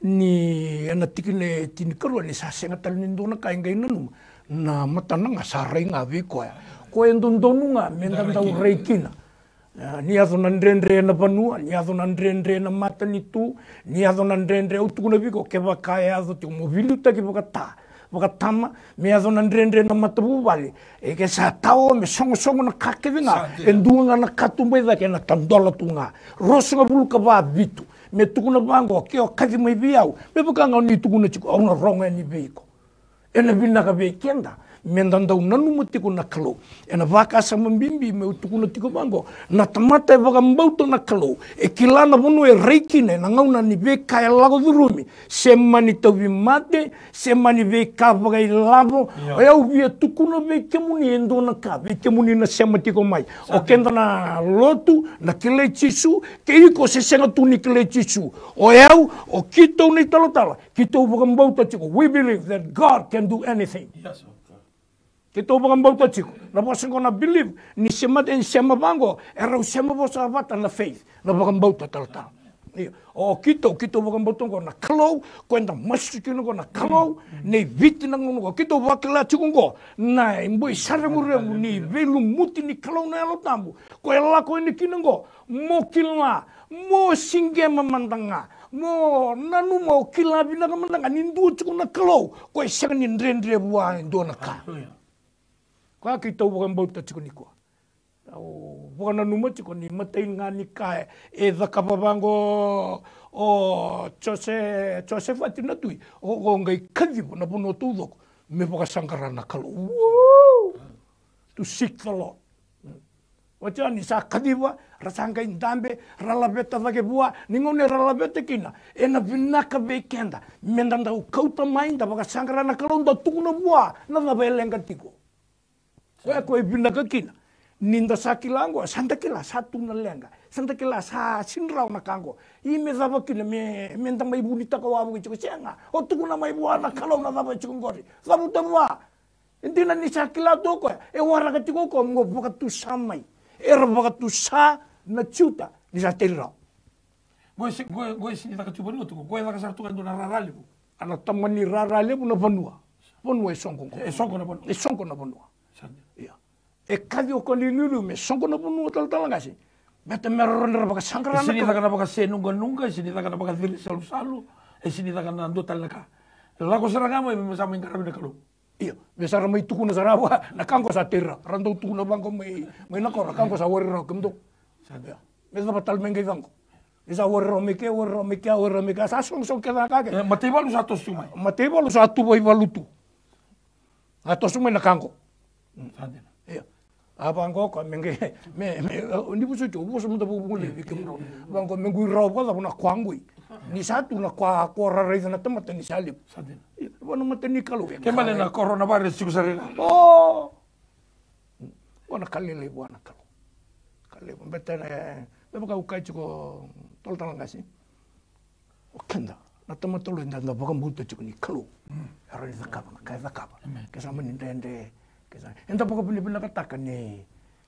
ni ena tikina e tinikarua ni sa sega tale ni dua na ka e qai nanuma. Na matana ga sa rai ga vei koya. Koya e dodonu ga meda dau rai kina. Ah, ni yaco na dredre ena vanua, ni yaco na dredre ena matanitu, ni yaco na dredre, au tukuna vei iko, kevaka e yaco tiko mo veiliutaki vakata, vakatama, me yaco na dredre ena matavuvale, e ke sa tao me sogosogo na ka kece ga, e dua ga na katuba e cake ena tadola tu ga. Ruasagavulu ka va vitu, me tukuna vaqo, ke o kaci mai vei au, me vaka ga o ni tukuna tiko, au na rogo yani vei iko. Ena vinaka vei keda meda dau nanuma tiko na Kalou. Ena vakasama bibi meu tukuna tiko vaqo, na tamata e vakabauta na Kalou, e kila na vanua e rai kina ena gauna ni veika e lako curumi, se mani tauvimate, se mani veika vakailavo. Io. O yau via tukuna vei kemuni e dua na ka, vei kemuni na sema tiko mai. O keda na lotu, na kilai Jisu, ke iko se sega tu ni kilai Jisu. O yau, o keitou na italatala, keitou vakabauta tiko. We believe that God can do anything. Yes, sir. Keitou vakabauta tiko. Na vosa qo na believe, ni sema, ni sema vaqo, e rau sema vosa vata na faith, na vakabauta talatala. Io. O keitou, keitou vakabauta qo na Kalou, ko eda masu kina qo na Kalou, nei Viti na gauna qo. Keitou vakila tiko qo, na iboi sa reguregu ni veilumuti ni Kalou na Yalo Tabu. Ko e lako yani kina qo, mo kila, mo siqema mada ga, mo nanuma o kila vinaka mada ga ni dua tiko na Kalou, ko e sega ni dredre vua e dua na ka. Hallelujah. Koya keitou vakabauta tiko nikua. Au vakananuma tiko ni matai ga ni ka e cakava vaqo o Jose, Joseph Ati na tui, o, o qai kaciva na vanua taucoko me vakasaqara na Kalou. Woo! To seek the Lord. Oti ni sa kaciva, ra sa qai dabe, ra laveta cake vua, ni gauna era laveta kina, ena vinaka vei keda meda dau kauta mai, da vakasaqara na Kalou, da tukuna vua na cava e leqa tiko. Koya ko e vinaka kina, ni da sa kila qo, sa da kila sa tu na leqa, sa da kila sa sega ni rawa na ka qo. I me cava kina me, meda mai vunitaka wavoki tiko, sega, o tukuna mai vua na Kalou na cava e tiko qori. Cavuta vua. E dina ni sa kila tu o koya, e waraka tiko o koya mo vakatusa mai. Era vakatusa na Juta ni sa teri rawa. Qo e se, qo e, qo e sega ni caka tu vanua tu, qo e caka sara tu ga e dua na rara levu. A na tamani rara levu na vanua. Vanua e soqo qo. E soqo na vanua. E soqo na vanua. Sa dina. Ia. E kaci o koya na iliuliu me soqo na vanua talatala qase. Baleta me ra rawa ni ra vakasaqara na Kalou. E sega ni caka na vakasenuqanuqa, e sega ni caka na vakaciri salusalu, e sega ni caka na dua tale na ka. Lako sara ga mai me sa mai qaravi na Kalou. Io, me sa ra mai tukuna sara vua na ka qo sa tei ra. Ra dau tukuna vaqo mai, mai na koro, ka qo sa wari rawa kemudou. Sa dina. Ia. Me cava tale me qai caqo. Ni sa wari rawa mai ke, wari rawa mai ke, wari rawa mai ke, sa soqosoqo kece na ka ke. E, mataivalu sa toso tu mai. Mataivalu sa tuva i valu tu. A toso mai na ka qo. Sa dina. Io. A vaqo ko me qai, me, me, ni vosa tu, vosa mada vuvu levu vei kemudrau. Vaqo me qai rawa vakacava na kwa qoi. Ni sa tu na kwa, kwa ra raica na tamata ni sa levu. Sa dina. Io, vua na mata ni Kalou. Ke male na coronavirus tiko sara ga. O! Qo na ka lailai vua na Kalou. Ka lailai vua. Baleta na, me vaka au kaya tiko talatala qase. O keda na tamata lo eda, da vakabauta tiko ni Kalou. Mm. E rawa ni cakava na ka e cakava. Amen. Ke sa mani dredre, ke sa, eda vakavinavinakataka ni,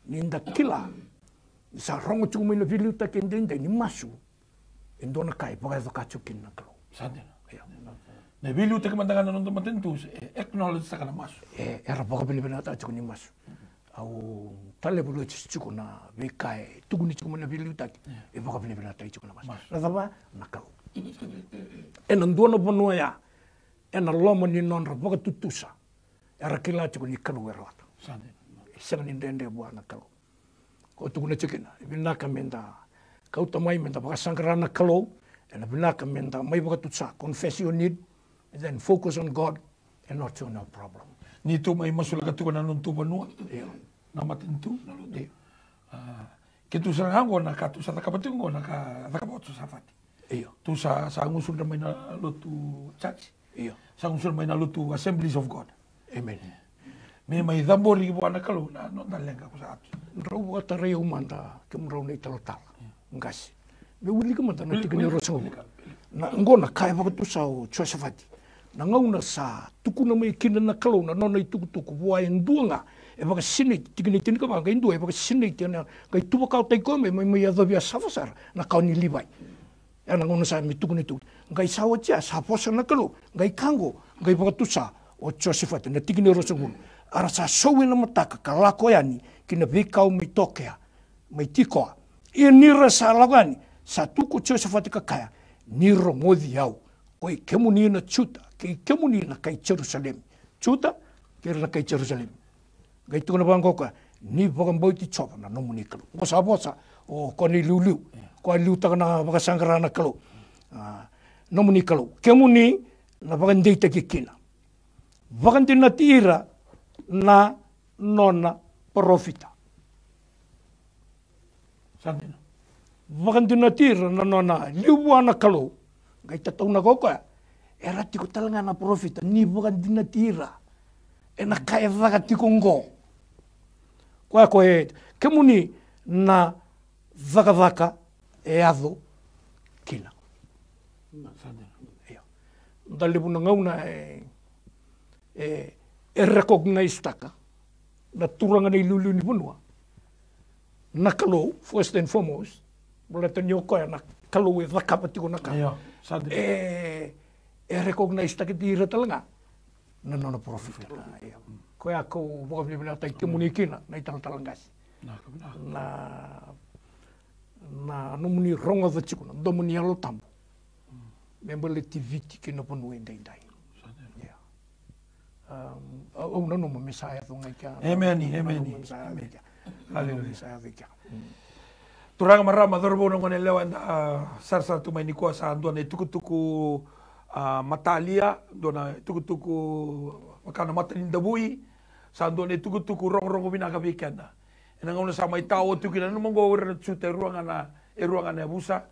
ni da kila ni sa rogo tiko mai na veiliutaki edaidai ni masu. E dua na ka e vakayaco ka tiko kina na Kalou. Sa dina. Io. Na veiliutaki mada ga na noda matanitu, e acknowledge taka na masu. E, era vakavinavinakataka tiko ni masu. Au talevu lesu tiko na veika e tukuni tiko mai na veiliutaki. Io. E vakavinavinakataki tiko na masu. Masu. Na cava? Na Kalou. Ena dua na vanua ya, ena loma ni nodra vakatutusa, era kila tiko ni Kalou e rawata. Sa dina. E sega ni dredre vua na Kalou. Ko tukuna tiko kina, e vinaka meda kauta mai, meda vakasaqara na Kalou, ena vinaka meda mai vakatutusa, confess your need, and then focus on God and not on your problem. Ni tou mai masulaka tiko na nodatou vanua, io, na matanitu, na lotu. Io. A, keitou sara ga qo na ka tou sa cakava tiko qo na ka cakava o Josafati. Io. Tou sa, sa gusudra mai na lotu church. Io. Sa gusudra mai na lotu Assemblies of God. Amen. Me mai cabori vua na Kalou na noda leqa ko sa atu. Drau vakatarai au mada kemudrau na italatala. Io. Qase. Me wilika mada na tikina e ruasagavulu. Na oqo na ka e vakatusa o Josefati. Na gauna sa tukuna mai kina na Kalou na nona itukutuku vua e dua ga e vakasinaiti, tikina e tinikava, qai dua e vakasinaiti ena qai tuvakaotaki koya mai, mai, mai yacovi a sava sara na kawa ni Livai. Ena gauna sa mai tukuna itukutuku, qai sa oti ya sa vosa na Kalou, qai ka oqo, qai vakatusa o Josefati na tikina e ruasagavulu. A ra sa sau ena mataka ka lako yani ki na veikau mai Tokea, mai Tikoa. Ia ni ra sa lako yani, sa tu ko Josefati ka kaya, ni rogoci au, koi kemuni na Juta, kei kemuni na kai Jerusalemi. Juta kei ira na kai Jerusalemi. Qai tukuna vaqo o koya, ni vakabauti Jiova na nomuni Kalou. Oqo sa vosa o koya na iliuliu, koya a liutaka na vakasaqara na Kalou. A, nomuni Kalou, kemuni na vakadeitaki kina. Vakadinati ira na nona parofita. Sa dina. Vakadinati ira na nona liu vua na Kalou. Qai tataunaka o koya, era tiko tale ga na parofita ni vakadinati ira ena ka e caka tiko oqo. Koya ko e, kemuni na cakacaka e yaco kina. Sa dina. Io. Da levu na gauna e, e, e recognize-taka na turaga na iliuliu ni vanua na Kalou, first and foremost, baleta ni o koya na Kalou e cakava tiko na ka. Io, sa dina. E, e recognize-taki ira tale ga na nona parofita. Io. Koya kau vakavinavinakataki kemuni kina na italatala qase. Na, na, na nomuni rogoca tiko na domo ni Yalo Tabu me baleti Viti kei na vanua edaidai. Io. Um, au, au nanuma me sa yaco ga i kea. Emeni, emeni. Nanuma me sa yaco i kea. Haleluya. Nanuma me sa yaco i kea. Mm. Turaga, marama, cauravou, na gone yalewa, eda, a, sarasara tu mai nikua, sa dua na itukutuku, a, matalia, dua na itukutuku vaka na mata ni davui, sa dua na itukutuku rogorogo vinaka vei keda. Ena gauna sa mai tawa tiko kina, nanuma oqo o ira na Juta, e rua ga na, e rua ga na yavusa,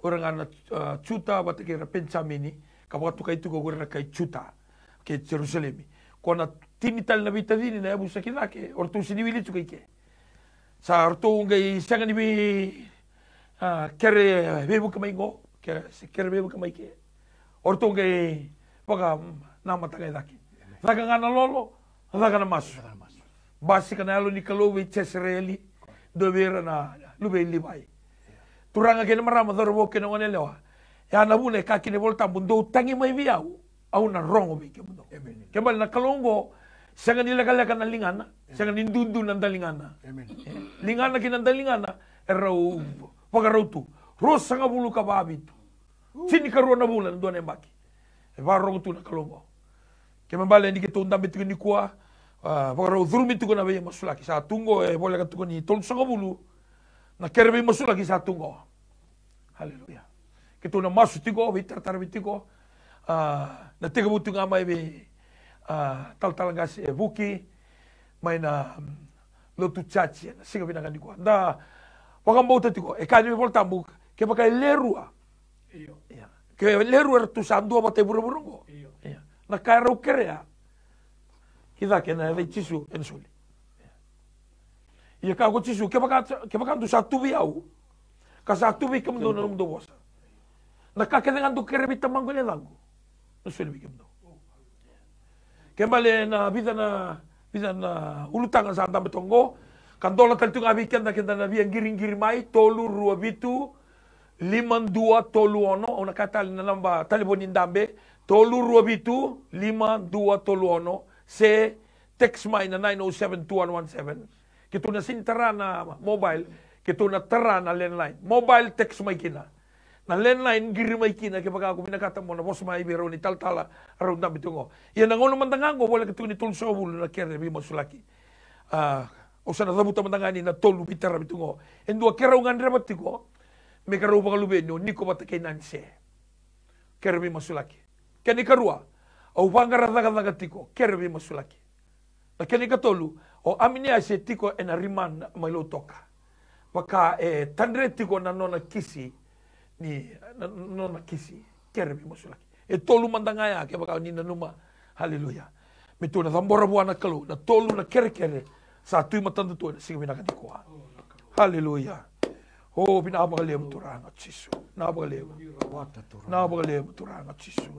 o ira ga na, a, Juta vata kei ira Penijamini, ka vakatokai tiko o ira na kai Juta kei Jerusalemi. Ko na tini tale na veitacini na yavusa ki cake, o ratou sega ni wili tiko i ke. Sa ratou qai sega ni vei, a, kere veivuke mai qo, ke, se kere veivuke mai ke. O ratou qai vaka, mm, namata ga i cake. Caka ga na lolo, caka na masu. Basika na Yalo ni Kalou vei Jesireli, dua vei ira na luve i Livai. Turaga kei na marama, cauravou kei na gone yalewa. Ya na vuna e kaya kina na iVola Tabu, dou tagi mai vei au, au na rogo vei kemudou. Emeni. Kena ibalebale na Kalou oqo, sega ni lekaleka na ligana, sega ni dudu na daligana. Emeni. E, ligana kei na daligana e rau vakarau tu. Ruasagavulu ka va vitu. Tinikarua na vula na dua na yabaki. E vakarorogo tu na Kalou oqo. Kena ibalebale ni keitou dabe tiko nikua, a, vakarau curumi tiko na veimasulaki. Sa tu oqo, e voleka tiko ni tolusagavulu na kere veimasulaki sa tu oqo. Haleluya. Keitou na masu tiko, veitarataravi tiko. A, na tekivu tiko ga mai vei, a, talatala qase e Vuki, mai na, mm, lotu church, na siga vinaka nikua. Da vakabauta tiko, e kaya na iVola Tabu, kevaka e le rua. Io. Ia. Ke le rua eratou sa dua vata e vuravura oqo. Io. Ia. Na ka erau kerea ki cake ena yaca i Jisu, ena soli. Ia kaya ko Jisu, kevaka, kevaka dou sa tu vei au, ka sa tu vei kemudou na nomudou vosa, na ka kece ga dou kere vei Tamaqu ena yacaqu, na soli vei kemudou. Kena ibalebale na vica na, vica na ulutaga sa dabe toka oqo, ka dola tale tu ga vei keda, keda na via qiriqiri mai, tolu rua vitu, lima dua tolu ono, au na kaya tale na naba talevoni ni dabe, tolu rua vitu, lima dua tolu ono, se text mai na nine oh seven two one one seven. Keitou na sega ni tara na mobile, keitou na tara na landline. Mobile, text mai kina. Na landline, qiri mai kina kevaka ko vinakata mo na vosa mai vei rau na italatala rau dabe tu oqo. Ia na gauna mada ga oqo, voleka tiko ni tolusagavulu na kere veimasulaki. A, au sa na cavuta mada ga yani na tolu veitaravi tu oqo. E dua, keirau gadreva tiko me keirau vakaluveni o Niko vata kei Nanise. Kere veimasulaki. Kena ikarua, au vaqara cakacaka tiko, kere veimasulaki. Na kena ikatolu, o Aminiasi e tiko ena remand mai Lautoka. Vaka e tadre tiko na nona kisi, ni, na, na nona kisi, kere veimasulaki. E tolu mada ga ya, kevaka ni nanuma, haleluya. Me tou na cabora vua na Kalou na tolu na kerekere sa tu e matada tu ena siga vinaka nikua. Haleluya. O, vinaka vakalevu Turaga Jisu. Vinaka vakalevu. Vinaka vakalevu Turaga Jisu.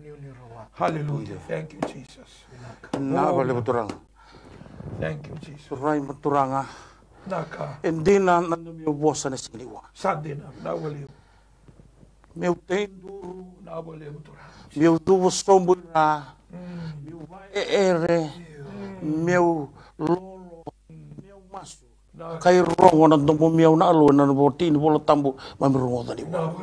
Hallelujah. Thank you, Jesus. Vinaka vakalevu Turaga. Thank you, Jesus. Turai ma Turaga. Vinaka. E dina na nomu vosa na siga nikua. Sa dina, vinaka vakalevu. Meu teiduru. Vinaka vakalevu Turaga. Meu cuva sobu i ra. Mm. Meu vaeere. Mm. Meu lolo. Mm. Meu masu. Kai rogo na domomi au na Alou ena vosa ni Vola Tabu, mami rogoca ni vua.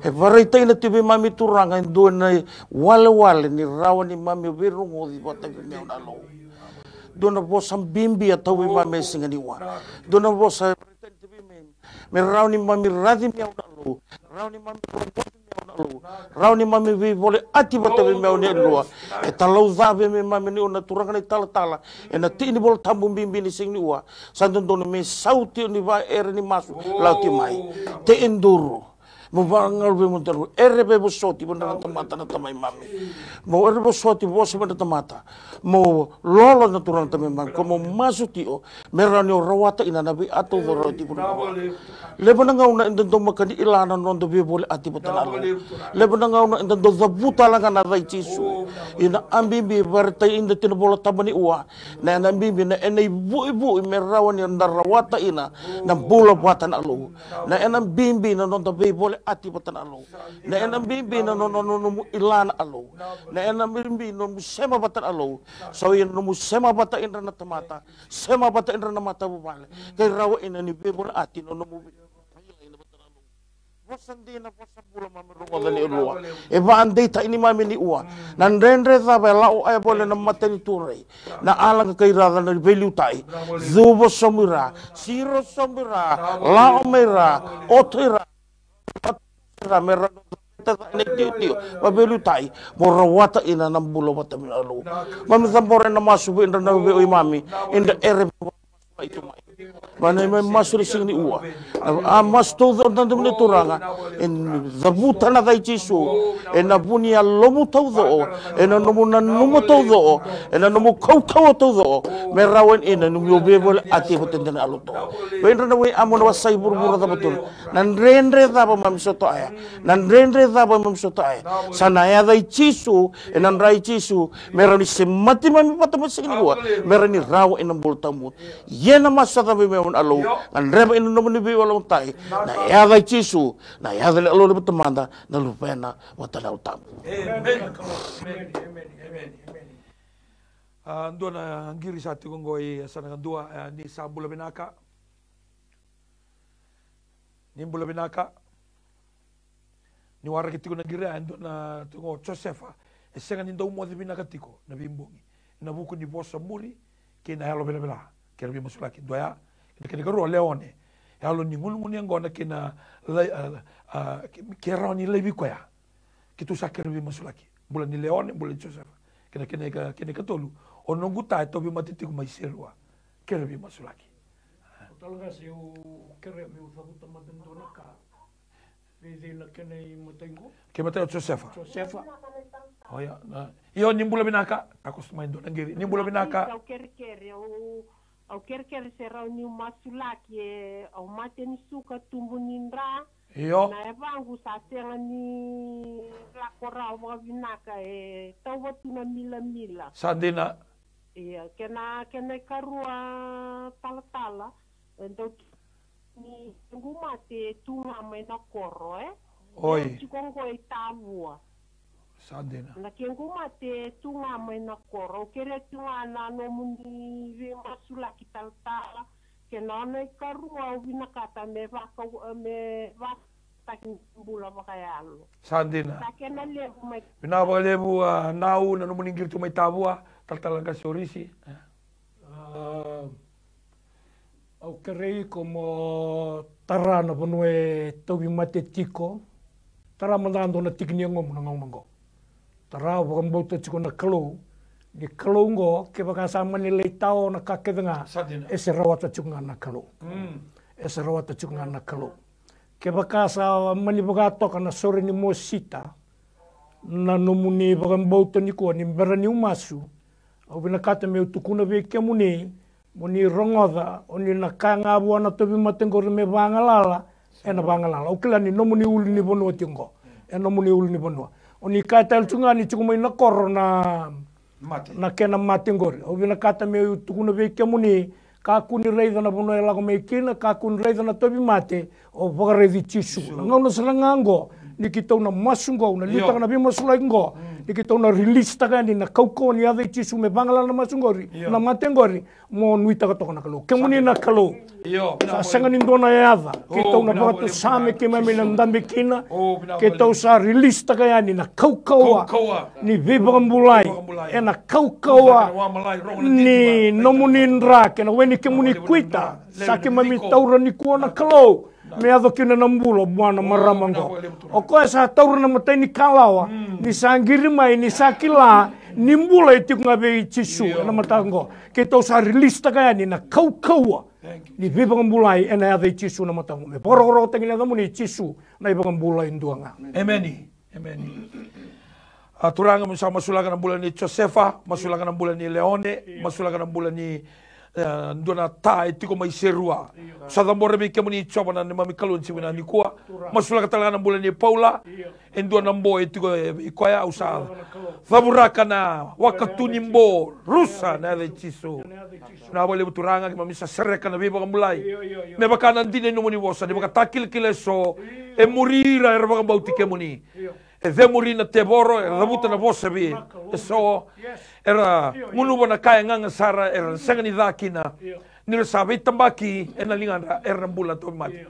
E vakaraitaki na tiko vei mami Turaga e dua na iwalewale ni rawa ni mami veirogoci vata vei au na Alou. Dua na vosa bibi a tau vei mami e siga ni vua. Dua na vosa me rawa ni mami raci vei au na Alou. Rawa ni mami rogoci vei au na Alou. Rawa ni mami veivoleati vata vei au na Alou. E talaucava vei mami ni o na Turaga na italatala ena tiki ni Vola Tabu bibi ni siga ni vua. Sa dodonu me sauti ni vaeere ni masu lauti mai. Te e duru. Mo vagalu vei mo duru. Ere vei vosoti vei na tamata na tamai mami. Mo ere vosoti vosa vei na tamata. Mo lolo na Turaga tamai mami. Ko mo masu tio. Me rawa ni o rawata ina na vei a taucoko rau tiko na. Levu na gauna eda dau makani ila na noda veivoleati vata na Alou. Levu na gauna eda dau cavuta alaga na ca i Jisu. Ina a bibi e vakaraitaki eda tiko na Vola Tabu ni vua. Na ena bibi na ena ivuivui me rawa ni da rawata ina na bula vata na Alou. Na ena bibi na noda veivoleati vata na Alou. Na ena bibi na nona nomu ila na Alou. Na ena bibi na nomu sema vata na Alou. Sa ia na nomu sema vata ina na tamata. Sema vata ina na matavuvale. Kai rawa ina ni veivoleati na nomu vei. Vosa dina, vosa bula mami rogoca ni Alou. E vakadeitaki ni mami ni vua. Na dredre cava e lako aya vole na matanitu rai. Na alaga kai raca na veiliutaki. Cuva sobu i ra. Siro sobu i ra. Lako mai ra. Oto i ra. Ra me ra na tiotio. Vaveiliutaki. Mo rawata ina na bula vata mai na Alou. Mami cabora ena masu vei dra na vei oi mami. Eda ere Mai tu mai. Mai na mai masu ni siga ni ua. A masu taucoko na domo ni Turaga. E cavuta na ca i Jisu. Ena vu ni yalomu taucoko. Ena nomu nanuma taucoko. Ena nomu kaukauwa taucoko. Me rawa ena nomu veivoleati vata dina na Alou. Vei dra na wei amo na wasai vuravura cava tu. Na dredre cava mami sota aya. Na dredre cava mami sota aya. Sa na yaca i Jisu. Ena dra i Jisu. Me rawa ni semati mami vata mai siga ni ua. Me rawa ni rawa ena bula tawamudu. Ia na masu sa cava mai au na Alou. Gadreva ena nomuni veivakalotutaki. Na yaca i Jisu. Na yaca ni Alou ni vata mada. Na Luvena vata na Yalo Tabu. Emeni. Emeni. Emeni. Emeni. A, dua na qiri sa tiko qo i yasana kadua, e, ni sa bula vinaka. Ni bula vinaka. Ni waraki tiko na qiri, e dua na tiko o Josefa. E sega ni dau moce vinaka tiko na veibogi. Na vuku ni vosa muri kei na yalo velavela. Kei na veimasulaki. Dua ya, kei na kena karua Leone. Yalo ni gunugunu yaqona kei na lai, a, a, ke, ke rawa ni laivi koya. Keitou sa kere veimasulaki. Bula ni Leone, bula ni Josefa. Kei na kena ika, kena ikatolu. O noqu ta e tauvimate tiko mai Serua. Kere veimasulaki. O talagasi au kere meu cavuta mada dua na ka. Vei cei na kena imatai qo? Kei matai o Josefa. Josefa. Oya, na. Io, ni bula vinaka. Takoso mai dua na qiri. Ni bula vinaka. Au kerekere, au, au kerekere se rawa niu masulaki e, au mate ni suka tubu ni dra. Io. Na yavaqu sa sega ni lako rawa vakavinaka e tauva tu na milamila. Sa dina. Ia, kena, kena ikarua talatala, e dau ni qu mate tu ga mai na koro, e? Oi. Tiko qo i Tavua. Sa dina. Na ke qu mate tu ga mai na koro. Au kerea tu ga na nomuni veimasulaki talatala. Kei na nona ikarua au vinakata me vaka, me vakataki bula vakayalo. Sa dina. Sa kena levu mai. Vinaka vakalevu, a, Nau, na nomuni qiri tu mai Tavua, talatala qase o Risi. A, au kerei iko mo tara na vanua e tauvimate tiko. Tara mada dua na tiki ni yagomu na gauna oqo. Tara, au vakabauta tiko na Kalou. Ni Kalou oqo, kevaka sa mani lai tao na ka kece ga, sa dina, e se rawata tiko ga na Kalou. Mm. E se rawata tiko ga na Kalou. Kevaka sa mani vakatoka na sore ni mosita, na nomuni vakabauta nikua ni bera niu masu, au vinakata meu tukuna vei kemuni, mo ni rogoca, o ni na kaya ga vua na tauvimate qori me vagalala, Ena vagalala. Au kila ni nomuni ulunivanua tiko qo. E nomuni ulunivanua. O ni kaya tale tu ga ni tiko mai na koro na, na kena mate qori. Au vinakata meu tukuna vei kemuni, kakua ni raica na vanua e lako mai kina, kakua ni raica na tauvimate, o vakaraici Jisu. Na gauna sara ga qo, ni keitou na masu qo, na liutaka na veimasulaki qo, ni keitou na release taka yani na kaukauwa ni yaca i Jisu me vagalala na masu qori, na mate qori, mo nuitaka toka na Kalou. Kemuni na Kalou. Sa sega ni dua na yaca keitou na vakatusa me keimami na dabe kina. Keitou sa release taka yani na kaukauwa ni veivakabulai ena kaukauwa ni nomuni dra kei na we ni kemuni kuita. Sa keimami taura nikua na Kalou me yaco kina na bula vua na marama oqo. O koya sa taura na matai ni kalawa ni sa qiri mai ni sa kila ni bula e tiko ga vei Jisu ena mataka oqo. Keitou sa release taka yani na kaukauwa ni veivakabulai ena yaca i Jisu na mataka oqo. Me vakarokorokotaki na yacamuni Jisu na iVakabula e dua ga. Emeni. Emeni. A Turaga, me sa masulaka na bula ni Josefa, masulaka na bula ni Leone, masulaka na bula ni, e, dua na ta e tiko mai Serua. Sa cabora vei kemuni Jiova na neimami Kalou ni siga vinaka nikua. Masulaka tale ga na bula ni Paula. E dua na bo e tiko e vei koya, au sa cavuraka na wakatu ni bo, rusa na yaca i Jisu. Na vakalevu Turaga, keimami sa sereka na veivakabulai. Me vaka na dina ni nomuni vosa, ni vakatakilakila eso e muri ira era vakabauti kemuni. E cemuri na tevoro, era cavuta na vosa vei eso era gunuva na ka e gaga sara, era sega ni ca kina. Ni ra sa veitabaki ena ligadra, era na bula tauvimate.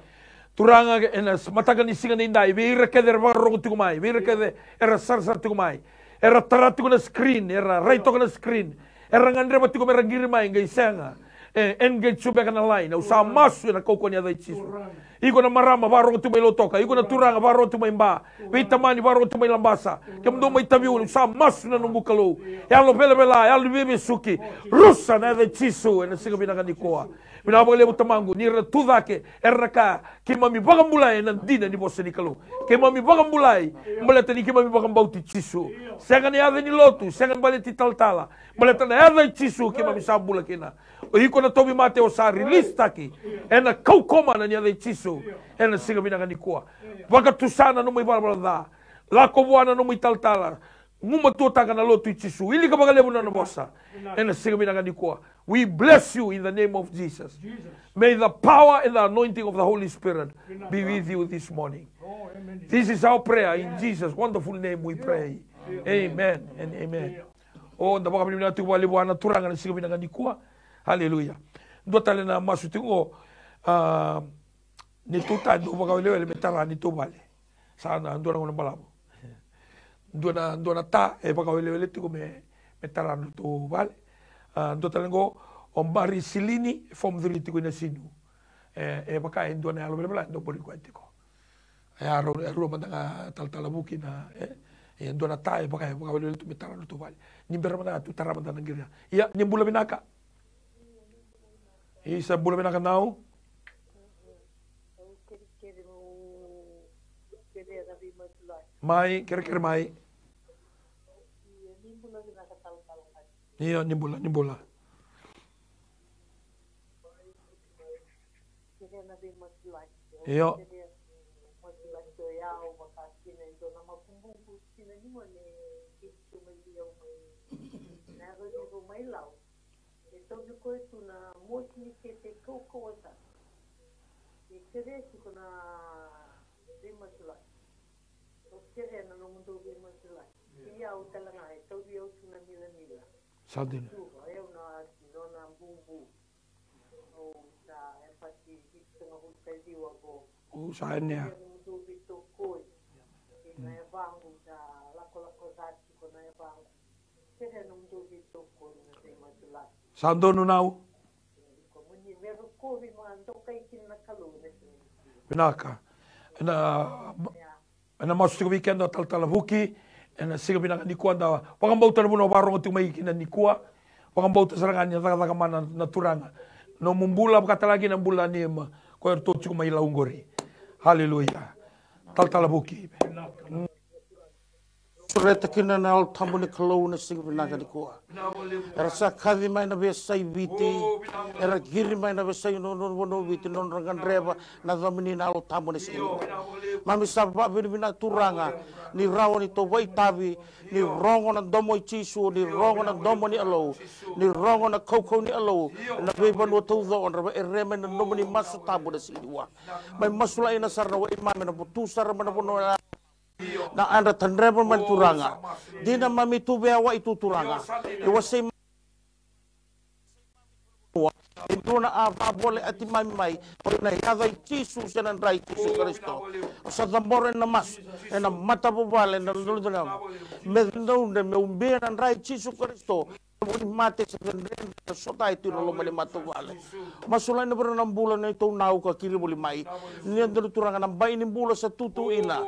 Turaga, ena mataka ni siga nidai, vei ira kece era vakarorogo tiko mai, vei ira kece era sarasara tiko mai, era tara tiko na screen, era rai toka na screen, era gadreva tiko me ra qiri mai, qai sega. E, engage tu beka na line. Au sa masu ena kaukauwa ni yaca i Jisu. Iko na marama vakarorogo tu mai Lautoka, iko na turaga vakarorogo tu mai Ba, veitamani vakarorogo tu mai Labasa, kemudou mai Taveuni, au sa masu na noqu Kalou. Yalo velavela, yalo ni veivesuki, rusa na yaca i Jisu ena siga vinaka nikua. Vinaka vakalevu Tamaqu, ni ra tu cake, era na kaya, keimami vakabulai ena dina ni vosa ni Kalou. Keimami vakabulai baleta ni keimami vakabauti Jisu. Sega ni yaca ni lotu, sega ni baleti talatala. Baleta na yaca i Jisu keimami sa bula kina. O iko na tauvimate o sa release taki ena kaukauwa mana ni yaca i Jisu ena siga vinaka nikua. Vakatusa na nomu ivalavala ca. Lako vua na nomu italatala. Gumatuataka na lotu i Jisu. Wilika vakalevu na nona vosa ena siga vinaka nikua. We bless you in the name of Jesus. May the power and the anointing of the Holy Spirit be with you this morning. This is our prayer in Jesus' wonderful name we pray. Amen and amen. O, da vakavinavinaka tiko vakalevu vua na Turaga na siga vinaka nikua. Haleluya. Dua tale na masu tiko qo, a, ni tuta e dau vakawelewele me tara ni tou vale. Sa na dua na gauna balavu. Dua na, dua na ta e vakawelewele tiko me, me tara na tou vale. A, dua tale qo, o Bari Silini, form three tiko i Nasinu. E, e vaka e dua na yalo velavela e dau bori koya tiko. E a rau, e rua mada ga talatala Vuki na, e, e dua na ta e vaka, e vakawelewele tu me tara na tou vale. Ni bera mada ga tu tara mada na qiri. Ia, ni bula vinaka. Isa, bula vinaka nau. Mai, kerekere mai. Io, ni bula, ni bula. Io. E tauvi koya tu na mosi ni kete kaukauwa sara. E kerea tiko na veimasulaki. Au kerea na nomudou veimasulaki. Ia au tale ga e tauvi au tu na milamila. Sa dina. Au na nona bubu. Au sa e pati vitu na hulu kaciwa qo. Au sa enea. Kerea na nomudou veitokoni. Ina yavaqu na lakolako ca tiko na yavaqu. Sa donu nau. Vinaka. Ena, ena masu tiko vei keda o talatala Vuki. Ena siga vinaka nikua da vakabauta na vanua vakarorogo tiko mai kina nikua. Vakabauta sara ga ni na cakacaka mana na Turaga. Nomu bula vakatalega na bula ni ma ko eratou tiko mai Lau qori. Haleluya. Talatala Vuki. Sureta kina na Yalo Tabu ni Kalou na siga vinaka nikua. Era sa kaci mai na veiyasai Viti. Era qiri mai na veiyasai, no, no, no, no Viti, nodra gadreva na yacamuni na Yalo Tabu na siga nikua. Mami sa vakavinavinaka Turaga, ni rawa ni tou vakaitavi, ni rogo na domo i Jisu, ni rogo na domo ni Alou, ni rogo na kaukau ni Alou, na veivanua taucoko, ra vakaere mai na nomuni masu tabu na siga nikua. Mai masulaki na sara na wai mami na vutu sara mai na vanua na yadra tadreva mai Turaga. Dina mami tu vea wai tu Turaga. E wasei mai e dua na a vavole ati mami mai. Oi na yaca i Jisu se na dra i Jisu Karisito. O sa cabora ena masu, ena matavuvale, ena luludana. Me dodonu me ubia na dra i Jisu Karisito. Vuni mate se dredre na sota e tu na loma ni matavuvale. Masulaki na vura na bula na itou nau ka kiri voli mai. Ni dua na Turaga na bai ni bula sa tutu ina.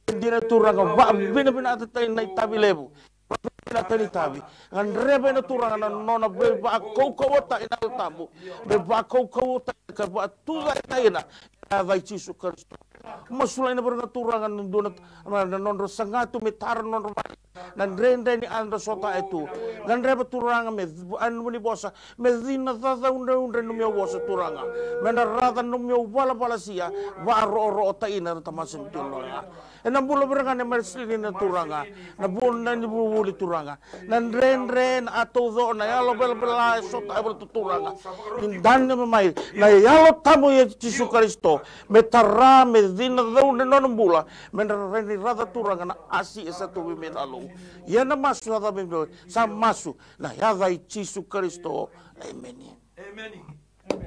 Dina Turaga vavinavinaka tani na itavi levu. Vavinavinaka tani itavi. Gadreva ina Turaga na nona veivakaukauwataki na Yalo Tabu. Me vakaukauwataki ka vakatucaketaki ina. Ena yaca i Jisu Karisito. Masulaki na vura na Turaga na dua na, na, na nodra saga tu me tara na nodra vale. Na dredre ni yadra sota e tu. Gadreva Turaga me anumi ni vosa. Me cina cacaudraudra na nomia vosa Turaga. Me dra raca na nomia valavala sia. Vakaroorootaina na tamasa ni Turaga. Ena bula vira ga na Marceli na Turaga. Na vuna ni vuvuli Turaga. Na dredre na a tauco na yalo velavela e sota e vula tu Turaga. Ni dani mai na Yalo Tabu i Jisu Karisito. Me tara, me cina cau na nona bula. Me dra rai ni raca Turaga na asi e sa tu vei me na lou. Ia na masu sa cabe me sa masu na yaca i Jisu Karisito. Emeni. Emeni.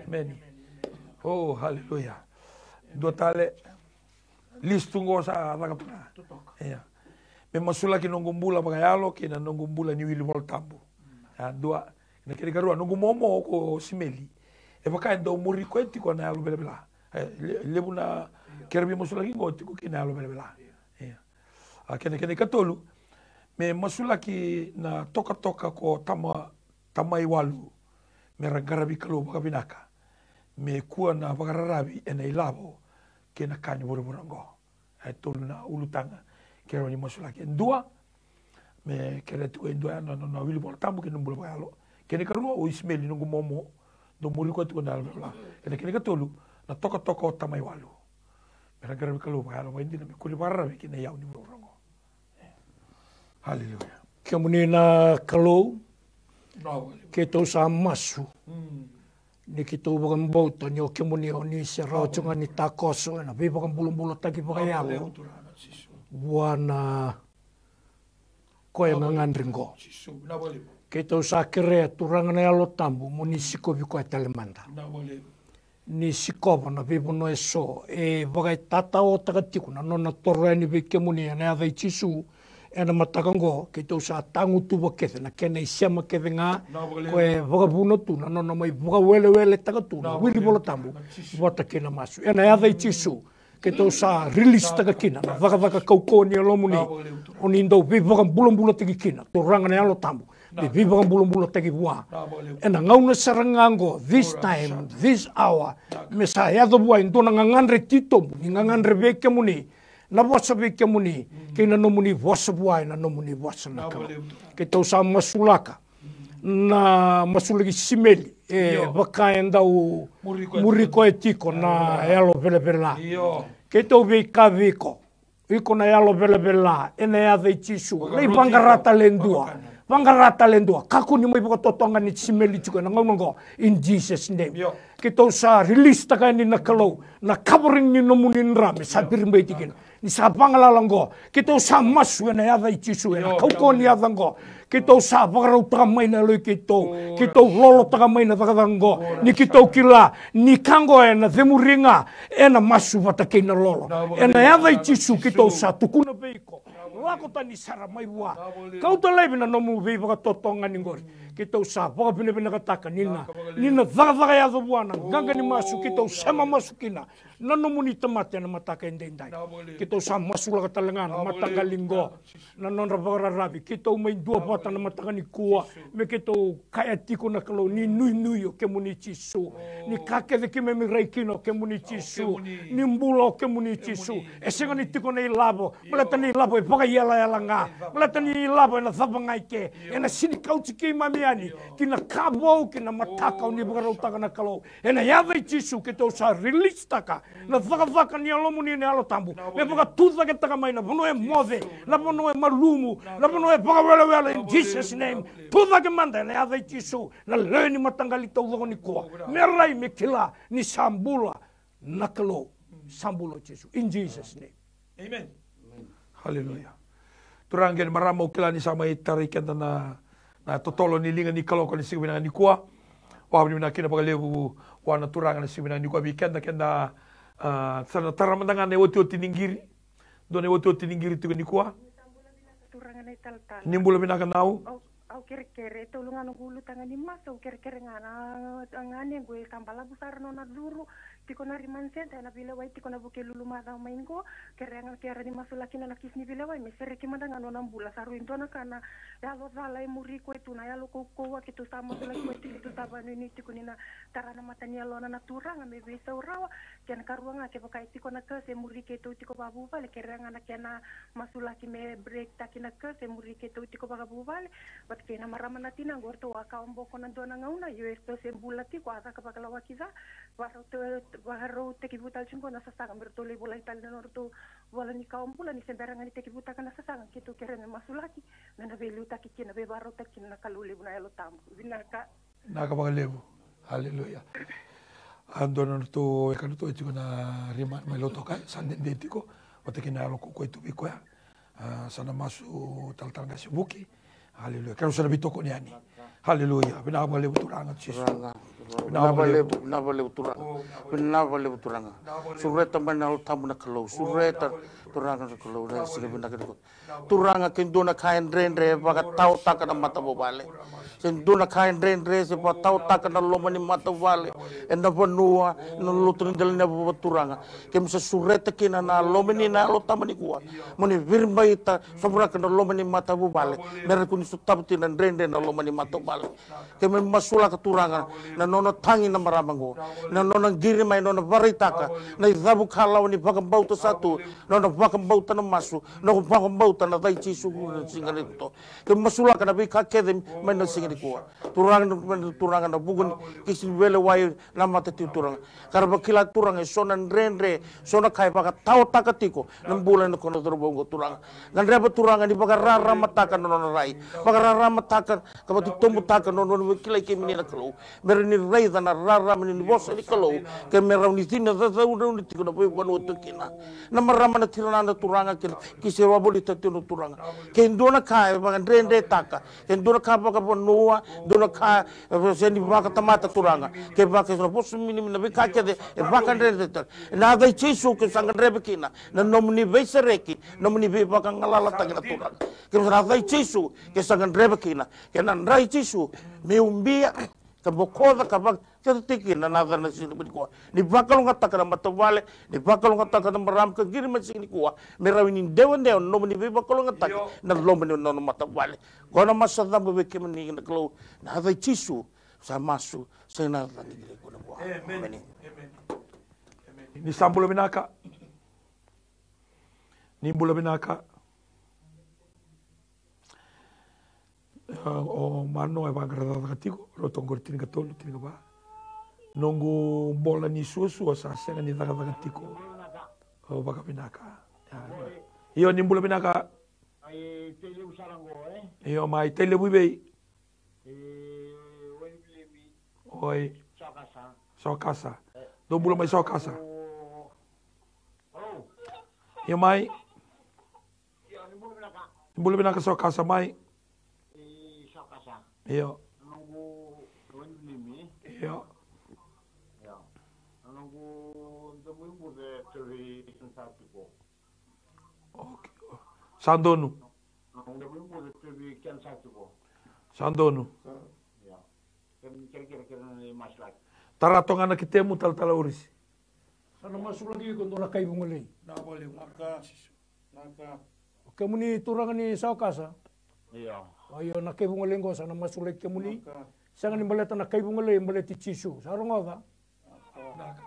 Emeni. Oh, haleluya. Dua tale. Listu qo sa caka tu ga. Ia. Me masulaki noqu bula vakayalo kei na noqu bula ni wili Vola Tabu. A dua. Na kena ikarua noqu momo ko Simeli. E vaka e dau muri koya tiko na yalo velavela. E, le- levu na kena veimasulaki qo tiko kei na yalo velavela. Ia. A kena kena ikatolu. Me masulaki na tokatoka ko tama tamaiwalu. Me ra qaravi Kalou vakavinaka. Me kua na vakararavi ena ilavo kei na ka ni vuravura oqo. E tolu na ulutaga ke rawa ni masulaki. E dua me kerea tiko e dua ya na nona wili Vola Tabu kei na bula vakayalo. Kena ikarua o Isimeli noqu momo dau muri koya tiko na yalo velavela. Kena kena ikatolu na tokatoka o tamaiwalu. Me ra qaravi Kalou vakayalo vakaidina me kua ni vakararavi kei na iyau ni vuravura oqo. Haleluya. Kemuni na Kalou, keitou sa masu ni keitou vakabauta ni o kemuni o ni se rawa tiko ga ni takoso ena veivakabulabulataki vakayalo vua na koya gagadre qo. Keitou sa kerea Turaga na Yalo Tabu mo ni sikovi koya tale mada. Ni sikova na veivanua eso e vakaitataotaka tiko na nona toro yani vei kemuni ena yaca i Jisu. Ena mataka oqo keitou sa tagutuva kece na kena isema kece ga ko e vakavuna tu na nona mai vakaweleweletaka tu na wili Vola Tabu vata kei na masu. Ena yaca i Jisu keitou sa rilisitaka kina na cakacaka kaukauwa ni Yalomuni. O ni dau veivakabulabulataki kina Turaga na Yalo Tabu. Me veivakabulabulataki vua ena gauna sara ga oqo, this time, this hour, me sa yaco vua e dua na gagadre titobu ni gagadre vei kemuni, na vosa vei kemuni kei na nomuni vosa vua ena nomuni vosa na Kalou. Keitou sa masulaka na masulaki Simeli e vaka e dau muri koya tiko na yalo velavela. Keitou veikaci iko. Iko na yalo velavela ena yaca i Jisu. Lai vaqara tale dua. Vaqara tale dua. Kakua ni mai vakatotogani Simeli tiko ena gauna oqo. In Jesus name. Keitou sa rilisitaka yani na Kalou na covering ni nomuni dra me sa viribaiti kina. Ni sa vagalala oqo keitou sa masu ena yaca i Jisu ena kaukauwa ni yaca oqo. Keitou sa vakarautaka mai na yalo i keitou. Keitou lolotaka mai na cakacaka oqo ni keitou kila ni ka oqo ena cemuri ga ena masu vata kei na lolo. Ena yaca i Jisu keitou sa tukuna vei iko. Lako tani sara mai vua. Kauta laivi na nomu veivakatotogani qori. Keitou sa vakavinavinakataka ni na, ni na cakacaka yaco vua na qaqa ni masu keitou sema masu kina. Na nomuni tamata ena mataka edaidai. Keitou sa masulaka tale ga na mataqali qo. Na nodra vakararavi keitou mai dua vata na mataka nikua. Me keitou kaya tiko na Kalou ni nuinui o kemuni Jisu. Ni ka kece keimami rai kina o kemuni Jisu. Ni bula o kemuni Jisu. E sega ni tiko na ilavo. Baleta na ilavo e vakaiyalayala ga. Baleta na ilavo ena cava ga i ke. Ena sega ni kauti keimami yani ki na ka vou, ki na mataka o ni vakarautaka na Kalou. Ena yaca i Jisu keitou sa release-taka na cakacaka ni Yalomuni na Yalo Tabu me vakatucaketaka mai na vanua e moce, na vanua e malumu, na vanua e vakawelewele, in Jesus name. Tucake mada ena yaca i Jisu na lewe ni mataqali taucoko nikua. Me rai me kila ni sa bula na Kalou. Sa bula o Jisu, in Jesus name. Amen. Haleluya. Turaga kei na marama, au kila ni sa mai tarai keda na, na totolo ni liga ni kaloko ni siga vinaka nikua. Vakavinavinaka kina vakalevu vua na Turaga na siga vinaka nikua vei keda, keda, a, sa na tara mada ga na iotioti ni qiri. Dua na iotioti ni qiri tiko nikua. Turaga na italatala. Ni bula vinaka nau. Au kerekere, e tolu ga noqu ulutaga ni masu, au kerekere ga na, ga nequ e sa balavu sara nona curu tiko na remand centre, ena veilewai tiko na Vukelulu macawa mai qo. Kerea ga, kerea ni masulaki na, na kisi ni veilewai me sereki mada ga nona bula. Sa rui dua na ka na yalo cala e muri koya tu, na yalo kaukauwa, keitou sa masulaki koya tiko, keitou sa vakanuinui tiko ni na tara na mata ni yalona na Turaga me veisau rawa. Kena karua ga, kevaka e tiko na kase e muri keitou tiko vakavuvale, kerea ga na kena masulaki me break-taki na kase e muri keitou tiko vakavuvale. Vata kei na marama na tinaqu, o ratou a kawa boko na dua na gauna, io, e ratou se bula tiko, a caka vakalawaki ca. Vakarau te-, vakarau tekivu tale tiko na sasaga me ratou lai volai tale na nodratou vola ni kawa bula, ni se bera ga ni tekivutaka na sasaga, keitou kerea me masulaki me na veiliutaki kina, veivakarautaki kina na Kalou levu, na Yalo Tabu. Vinaka. Vinaka vakalevu. Haleluya. A dua na nodratou wekana tu e tiko na remand mai Lautoka, sa dede tiko vata kei na yalo kaukauwa e tu vei koya. A, sa na masu talatala qase Vuki. Haleluya. Keirau sa na veitokoni yani. Haleluya. Vinaka vakalevu Turaga Jisu. Turaga. Vinaka vakalevu, vinaka vakalevu Turaga. Vinaka vakalevu Turaga. Sureta mai na Yalo Tabu na Kalou. Sureta Turaga na Kalou. Na siga vinaka nikua. Turaga, ke dua na ka e dredre e vakataotaka na matavuvale, se dua na ka e dredre se vakataotaka na loma ni matavuvale, ena vanua, na lotu ni dela ni yavova Turaga, keimami sa sureta kina na loma ni na Yalo Tabu nikua. Mo ni viribaita, sovaraka na loma ni matavuvale, me rawa ni sotava tiko na dredre na loma ni matavuvale. Keimami masulaka Turaga na nona tagi na marama oqo, na nona qiri mai, nona vakaraitaka na icavu kalawa ni vakabauta sa tu, nona vakabauta na masu, nona vakabauta na yaca i Jisu na siga nikua. Keimami masulaka na veika kece mai na siga nikua. Turaga, na Turaga, na vuku ni kisi ni veilewai na mata tiko Turaga. Ka ra vakila Turaga eso na dredre, so na ka e vakataotaka tiko na bula ena koro na cauravou oqo Turaga. Gadreva Turaga ni vakararamataka na nona rai, vakararamataka ka vakatotobutaka na nona veikilai kemuni na Kalou. Me rawa ni raica na rarama ni vosa ni Kalou, ke me rawa ni cina cauravou ni tiko na veivanua tu kina. Na marama na turaga na Turaga, ke, ke se wavolita tiko na Turaga. Ke dua na ka e vakadredretaka, ke dua na ka vakavanua, dua na ka e sega ni vakatamata Turaga. Ke vaka na vosa mini na veika kece e vakadredretaka. Na yaca i Jisu ke sa gadreva kina na nomuni veisereki, nomuni veivakagalalataki na Turaga. Ke sa na yaca i Jisu ke sa gadreva kina, ke na dra i Jisu me ubia, ka bokoca, ka vakataki kina na yaca na siga nikua. Ni vakalougatataka na matavuvale, ni vakalougatataka na marama ka qiri mai siga nikua. Me rawa ni dewadewa na nomuni veivakalougatataki na loma ni nona matavuvale. Ko na masu sa cabo vei kemuni na Kalou, na yaca i Jisu, sa masu, sa na yaca ni kila iko na vua. Emeni. Emeni. Emeni. Ni sa bula vinaka. Ni bula vinaka. O mano e vaqara cakacaka tiko, rauta oqori tinikatolu, tinikava. Noqu bola ni suasua sa sega ni cakacaka tiko. O vakavinaka. Io, ni bula vinaka. Io, mai Tailevu i vei? Oi. Sokasa. Dou bula mai Sokasa. Io, mai. Bula vinaka Sokasa mai. Io. Io. Okay. Sa donu. Sa donu. Kere, kere, kere, kere na ni masulaki. Tara toka ga na ketemu, talatala Orisi. Sa na masulaki iko dua na kai vugalei. Na vale, naka, Jisu. Naka. O kemuni turaga ni Saukasa. Io. O io na kai vugalei qo sa na masulaki kemuni. Naka. Sega ni baleta na kai vugalei, baleti Jisu. Sa rogoca? Naka.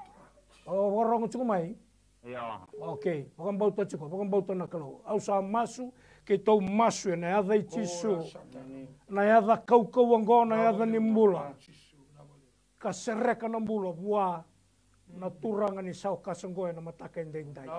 O vakarogo tiko mai? Io. Okay, vakabauta tiko, vakabauta na Kalou. Au sa masu, keitou masu ena yaca i Jisu. Ora satani. Na yaca kaukauwa qo, na yaca ni bula. Ka sereka na bula vua na turaga ni Saukasa qo ena mataka edaidai.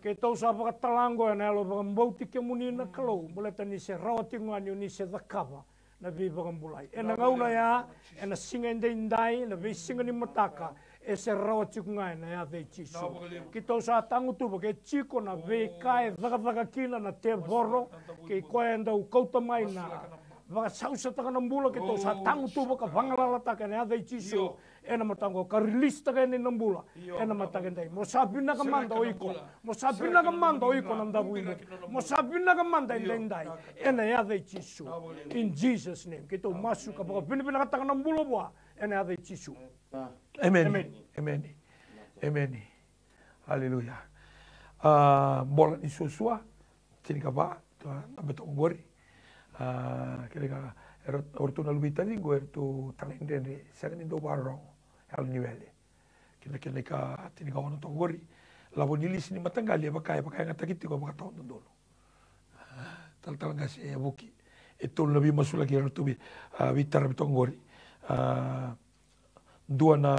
Keitou sa vakatala qo ena yalo vakabauti kemuni na Kalou, baleta ni se rawa tiko ga ni o ni se cakava na veivakabulai. Ena gauna ya, ena siga edaidai, na veisiga ni mataka, e se rawa tiko ga ena yaca i Jisu. Keitou sa tagutuva ke tiko na veika e cakacaka kina na tevoro, kei koya e dau kauta mai na vakasausataka na bula, keitou sa tagutuva ka vagalalataka ena yaca i Jisu. Ena mataka qo ka rilisitaka yani na bula. Ena mataka edai. Mo sa vinaka mada o iko. Mo sa vinaka mada o iko na davuibe. Mo sa vinaka mada edaidai. Ena yaca i Jisu. In Jesus' name. Keitou masu ka vakavinavinakataka na bula vua. Ena yaca i Jisu. Emeni. Emeni. Emeni. Aleluya. A, bola ni suasua. Tinikava, tou na dabe toka qori. A, kena ka, eratou na luve i taciqu, eratou talaidredre, sega ni dau vakarorogo. Yalo ni wele. Kena, kena ka, tinikaono toka qori. Lavo ni lisi ni mataqali, e vaka, e vakayagataki tiko, e vakatawadodonu. A, talatala qase e vuki. E tolu na veimasulaki, eratou vei, a, veitaravi toka qori. A, dua na,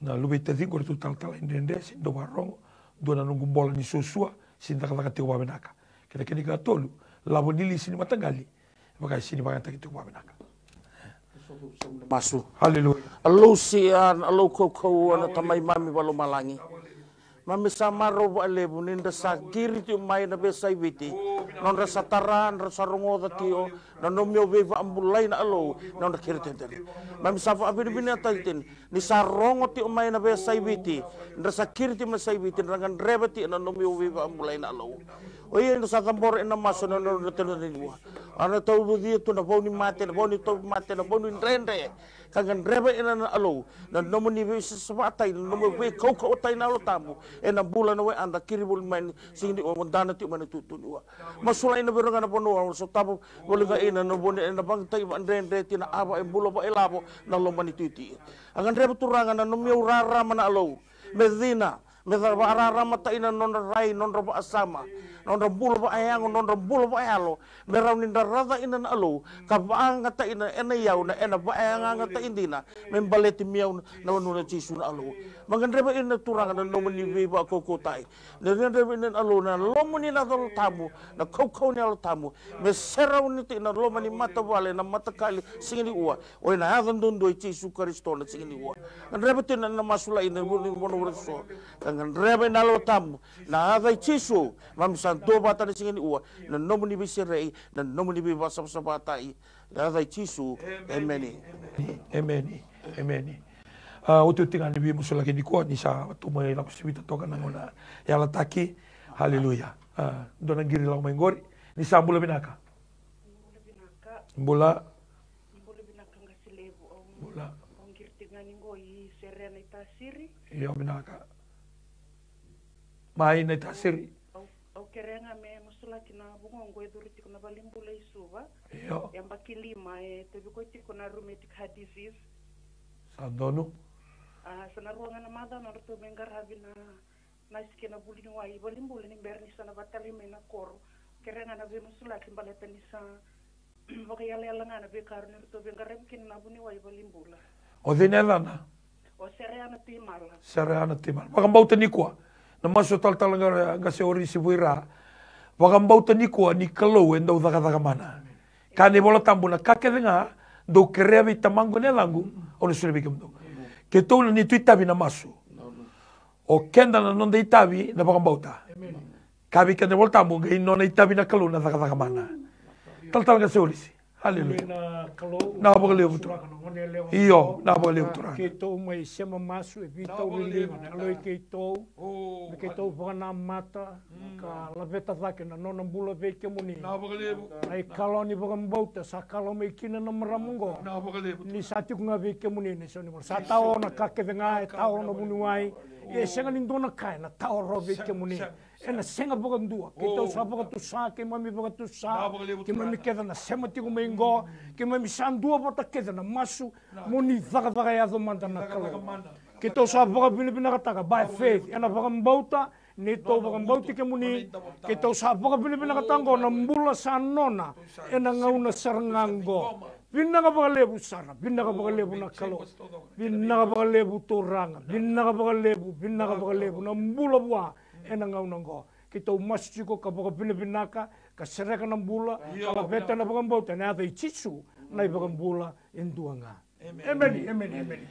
na luve i taciqu, eratou talatala i dredre, sega ni dau vakarorogo, dua na noqu bola ni suasua, sega ni cakacaka tiko vakavinaka. Kena, kena ikatolu, lavo ni lisi ni mataqali, vaka e sega ni vakayagataki tiko vakavinaka. Masu. Aleluya. Alou sia, Alou kaukauwa na Tamai mami vakalomalagi. Mami sa marau vakalevu ni da sa kiri tiko mai na veiyasai Viti. Nodra sa tara, nodra sa rogoca tiko na nomu veivakabulai na Alou, nodra kiri tiko. Mami sa vakavinavinakataki tiko ni sa rogo tiko mai na veiyasai Viti. Nodra sa kiri tiko mai na yasai Viti, nodra gadreva tiko na nomu veivakabulai na Alou. O ira sa cabora ena masu na nodra tiko na vanua. Era tauvucia tu na vau ni mate, na vau ni tauvimate, na vau ni dredre. Ka gadreva ira na Alou na nomuni veisavasavatai, na nomuni veikaukauwatai na Yalo Tabu ena bula na wekada, kiri voli mai na siga nikua, mo dana tiko mai na itutu nikua. Masulaki na veiruga na vanua, sotava voli ga ina na vuni ena vakatai vakadredre, tina ava e bula vakailavo na loma ni tuiti. A gadreva Turaga na nomuni rarama na Alou me cina, me ca vakararamataki na nodra rai, nodra vakasama, nodra bula vakayago, nodra bula vakayalo, me rawa ni dra raca ina na Alou ka vakagataina ena iyau na ena vakayagayagataki dina me baleti mai na vanua na Jisu na Alou. Ma gadreva ina Turaga na nomuni veivakaukauwatai. Na gadreva ina na Alou na lomuni na Yalo Tabu, na kaukauwa ni Yalo Tabu me serauni tiko na loma ni matavuvale na mataqali siga nikua. O ina yaca duadua i Jisu Karisito na siga nikua. Gadreva tiko na masulaki na vuni vanua so. Ka gadreva ina Yalo Tabu na yaca i Jisu. Mami sa duavata na siga nikua na nomuni veiserei, na nomuni veivasavasavatai. Na yaca i Jisu. Emeni. Emeni. Emeni. A, otioti ga ni veimasulaki nikua ni sa tu mai lako sivita toka na gauna yalataki. Aleluya. A, dua na qiri lako mai qori. Ni sa bula vinaka. Bula vinaka. Bula. Bula vinaka qase levu. Au, bula. Au qiri tiko ga ni qo i Serena i Tasiri. Io, vinaka. Mai na i Tasiri. Au, au kerea ga me masulaki na vugoqu e curu tiko na valenibula i Suva. Io. Yabaki lima e teviko tiko na rheumatic heart disease. Sa donu. A, sa na rua ga na macawa na nodratou veiqaravi na nasi kei na vuli ni wai i valenibula ni bera ni sa na vakatalai mai na koro. Kerea ga na veimasulaki baleta ni sa vakaiyalayala ga na veika ratou veiqaravi kina na vuniwai i valenibula. O cei na yacana? O Sereana Tuimala. Sereana Tuimala. Vakabauta nikua. Na masu talatala ga, qase Orisi Vuira. Vakabauta nikua ni Kalou e dau cakacaka mana. Kaya na iVola Tabu na ka kece ga dou kerea vei Tamaqu ena yacaqu, au na solia vei kemudou. Keitou na neitou itavi na masu. O keda na noda itavi na vakabauta. Ka vei keda na iVola Tabu, qai nona itavi na Kalou na cakacaka mana. Talatala qase Orisi. Aleluya. Na Kalou, na vakalevu tu. Io, na vakalevu tu. Keitou mai sema masu e veitauri liga na yalo i keitou. Me keitou vakanamata ka laveta cake na nona bula vei kemuni. Na ikaloni vakabauta sa kalo mai kina na marama oqo. Ni sa tiko ga vei kemuni na isau ni bula. Sa tao na ka kece ga e tao na vuniwai. E sega ni dua na ka ena tao rawa vei kemuni. Ena sega vakadua. Keitou sa vakatusa, keimami vakatusa. Keimami kece na sema tiko mai oqo. Keimami sa dua vata kece na masu. Mo ni cakacaka yaco mada na Kalou. Keitou sa vakavinavinakataka by faith, ena vakabauta, neitou vakabauti kemuni. Keitou sa vakavinavinakataka oqo na bula sa nona ena gauna sara ga oqo. Vinaka vakalevu sara, vinaka vakalevu na Kalou. Vinaka vakalevu Turaga, vinaka vakalevu, vinaka vakalevu na bula vua ena gauna oqo. Keitou masu tiko ka vakavinavinaka, ka sereka na bula, ka laveta na vakabauta ena yaca i Jisu na iVakabula e dua ga. Emeni, emeni, emeni.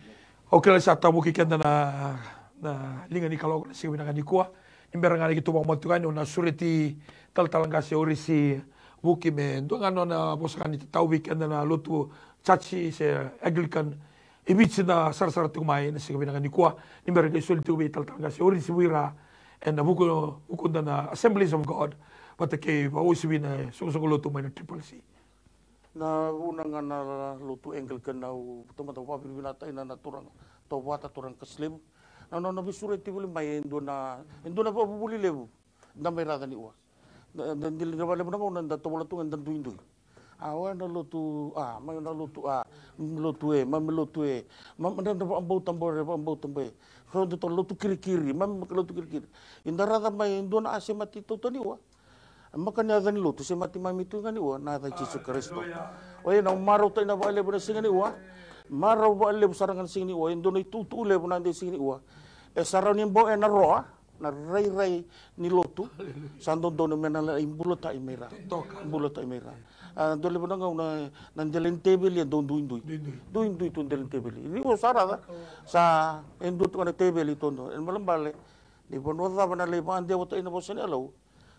Au kila ni sa tavuki keda na, na liga ni Kalou na siga vinaka nikua. Ni bera ga ni keitou vakamau tu ga, niu na sureti talatala qase Orisi Vuki me dua ga nona vosa ga ni tatau vei keda na lotu chachi se Anglican e Viti na sarasara tiko mai na siga vinaka nikua. Ni bera ga ni soli tiko vei talatala qase Orisi Vuira ena vuku, vukuda na Assemblies of God vata kei vakauasivi na soqosoqo lotu mai na Triple C. Na vuna ga na lotu Anglican, au tamata vakavinavinakataka na turaga, tauvata turaga Kasilevu. Na nona veisureti voli mai e dua na, e dua na vakavuvuli levu da mai raica ni ua. Da, da dili na vakalevu na gauna da tovola tu ga da duidui. A, oya na lotu, a, mai na lotu, a, lotu e, mai me lotu e. Ma, ma, da, da vakabauta bore, vakabauta bore. So da toka lotu kirikiri, mai me lotu kirikiri. I da raica mai e dua na a semati tautau ni ua. Maka ni yaca ni lotu, semati mai me tu ga ni ua, na yaca i Jisu Karisito. Oya na marau tai na vakalevu na siga ni ua. Marau vakalevu sara ga na siga ni ua, e dua na itutu levu na dei siga ni ua. E sa rawa ni bau ena roa na rairai ni lotu. Sa dodonu me na lai bulatai mai ra. Bulatai mai ra. A, dua levu na gauna na dela ni teveli e dau duidui. Duidui tu dela ni teveli. Ni o sa raica sa e dua tu ga na teveli todo. E balebale ni vanua cava na lai vakadewatai na vosa ni Kalou,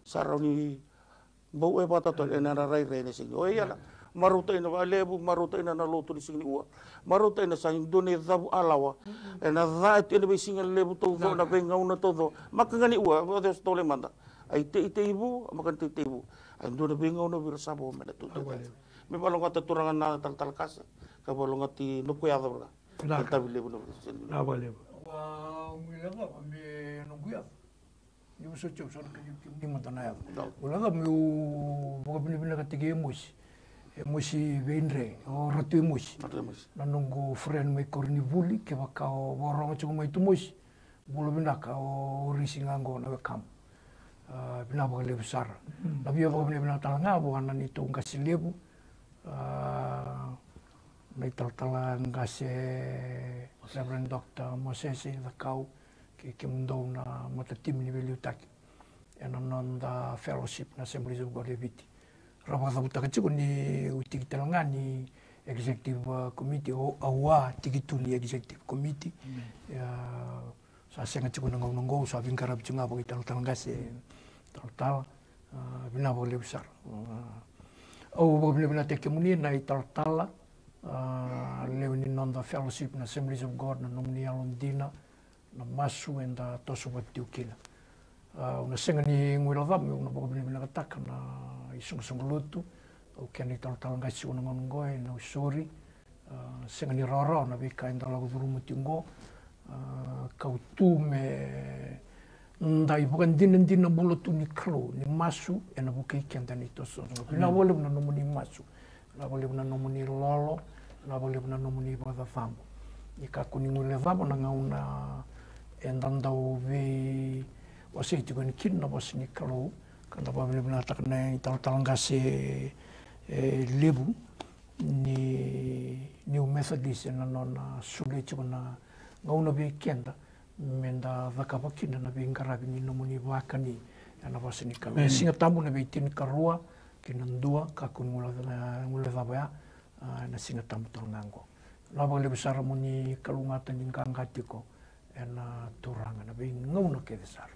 sa rawa ni bau e vakatautau ena rairai na siga ni ua. Oya na marautaina vakalevu, marautaina na lotu ni siga ni ua. Marautaina sa dua na icavu alawa ena ca e tu ena veisiga levu taucoko, na veigauna taucoko. Maka ga ni ua, o cei sa tau lai mada. A iteitei vu, a maka ni teitei vu. A dua na veigauna vei ira sa vo me na tutu. Me valogataki turaga na talatala qase, ka valogataki noqu yaca vaka. Vinaka. Tavi levu na veigauna. Vinaka vakalevu. Au guilecava me noqu yaca. Ni vosoti au sa na kacivi kemuni mada na yaca. Au guilecava meu vakavinavinakataki Emosi. Emosi Veidre, o Ratu Emosi. Ratu Emosi. Na noqu friend mai koronivuli, kevaka o vakarorogo tiko mai tu Mosi. Bula vinaka, o Risi ga qo na wekamu. A, vinaka vakalevu sara. Na via vakavinavinaka tale ga vua na neitou qase levu. A, na italatala qase Reverend Doctor Mosese Cakau, kei kemudou na matatimi ni veiliutaki ena noda fellowship na Assemblies of God e Viti. Ra vakacavutaka tiko niu tiki tale ga ni executive, uh, committee, o au a tiki tu ni executive committee. Ia, sa sega tiko na gauna oqo, sa veiqaravi tiko ga vakaitalatala qase, talatala, a, vinaka vakalevu sara. A, au vakavinavinakataki kemuni na italatala, a, lewe ni noda fellowship na Assemblies of God, na nomuni yalodina, na masu eda toso vata tiko kina. A, au na sega ni guilecava meu na vakavinavinakataka na isoqosoqo lotu, au kena italatala qase tiko na gauna oqo e Nausori. A, sega ni rawarawa na veika eda lako curuma tiko oqo. A, kau tu me da ivakadinadina bula tu ni Kalou, ni masu ena vukei keda ni toso. Vinaka vakalevu na nomuni masu, vinaka vakalevu na nomuni lolo, vinaka vakalevu na nomuni vakacacabo. Ni kakua ni guilecava na gauna eda dau veiwasei tiko yani kina na vosa ni Kalou, ka da vakavinavinakataka na italatala qase, e, levu ni New Methodist ena nona solia tiko na gauna vei keda me da cakava kina na veiqaravi ni nomuni vakani ena vosa ni Kalou. Emeni. Siga Tabu na veitinikarua kei na dua, kakua ni guilecava ya, a, na Siga Tabu tale ga oqo. Vinaka vakalevu sara mo ni kalougata ni qaqa tiko ena Turaga na veigauna kece sara.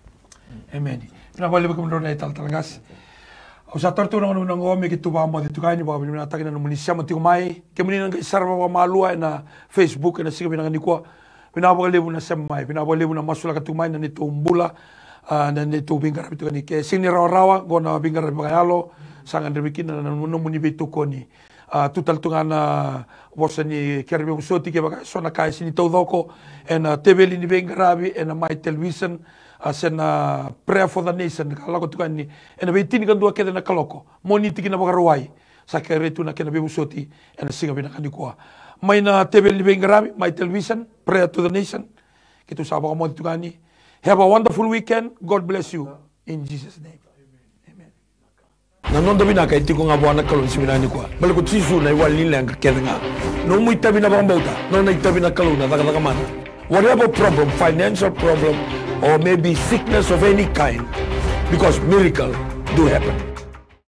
Emeni. Vinaka vakalevu kemudrau na italatala qase. Au sa taura tu na gauna vinaka oqo me keitou vakamoce tiko yani, vakavinavinakataki na nomuni sema tiko mai. Kemuni na qai sarava vakamalua ena Facebook ena siga vinaka nikua. Vinaka vakalevu na sema mai, vinaka vakalevu na masulaka tiko mai na neitou bula, a, na neitou veiqaravi tiko yani. Ke sega ni rawarawa, qo na veiqaravi vakayalo, sa gadrevi kina na nomuni veitokoni. A, tu tale tu ga na vosa ni kere veivosoti kevaka e so na ka e sega ni taucoko ena teveli ni veiqaravi ena Mai Television, a, se na Prayer for the Nation ka lako tiko yani ena veitinikadua kece na kaloko. Moniti ki na Vakarauwai. Sa kerei tu na kena veivosoti ena siga vinaka nikua. Mai na teveli ni veiqaravi, Mai Television, Prayer to the Nation. Keitou sa vakamoce tiko yani. Have a wonderful weekend. God bless you. In Jesus' name. Amen. Na noda vinaka e tiko ga vua na Kalou ni siga vinaka nikua. Baleta ko Jisu na iwali ni leqa kece ga. Nomu itavi na vakabauta, nona itavi na Kalou na cakacaka mana. Whatever problem, financial problem, or maybe sickness of any kind, because miracle do happen.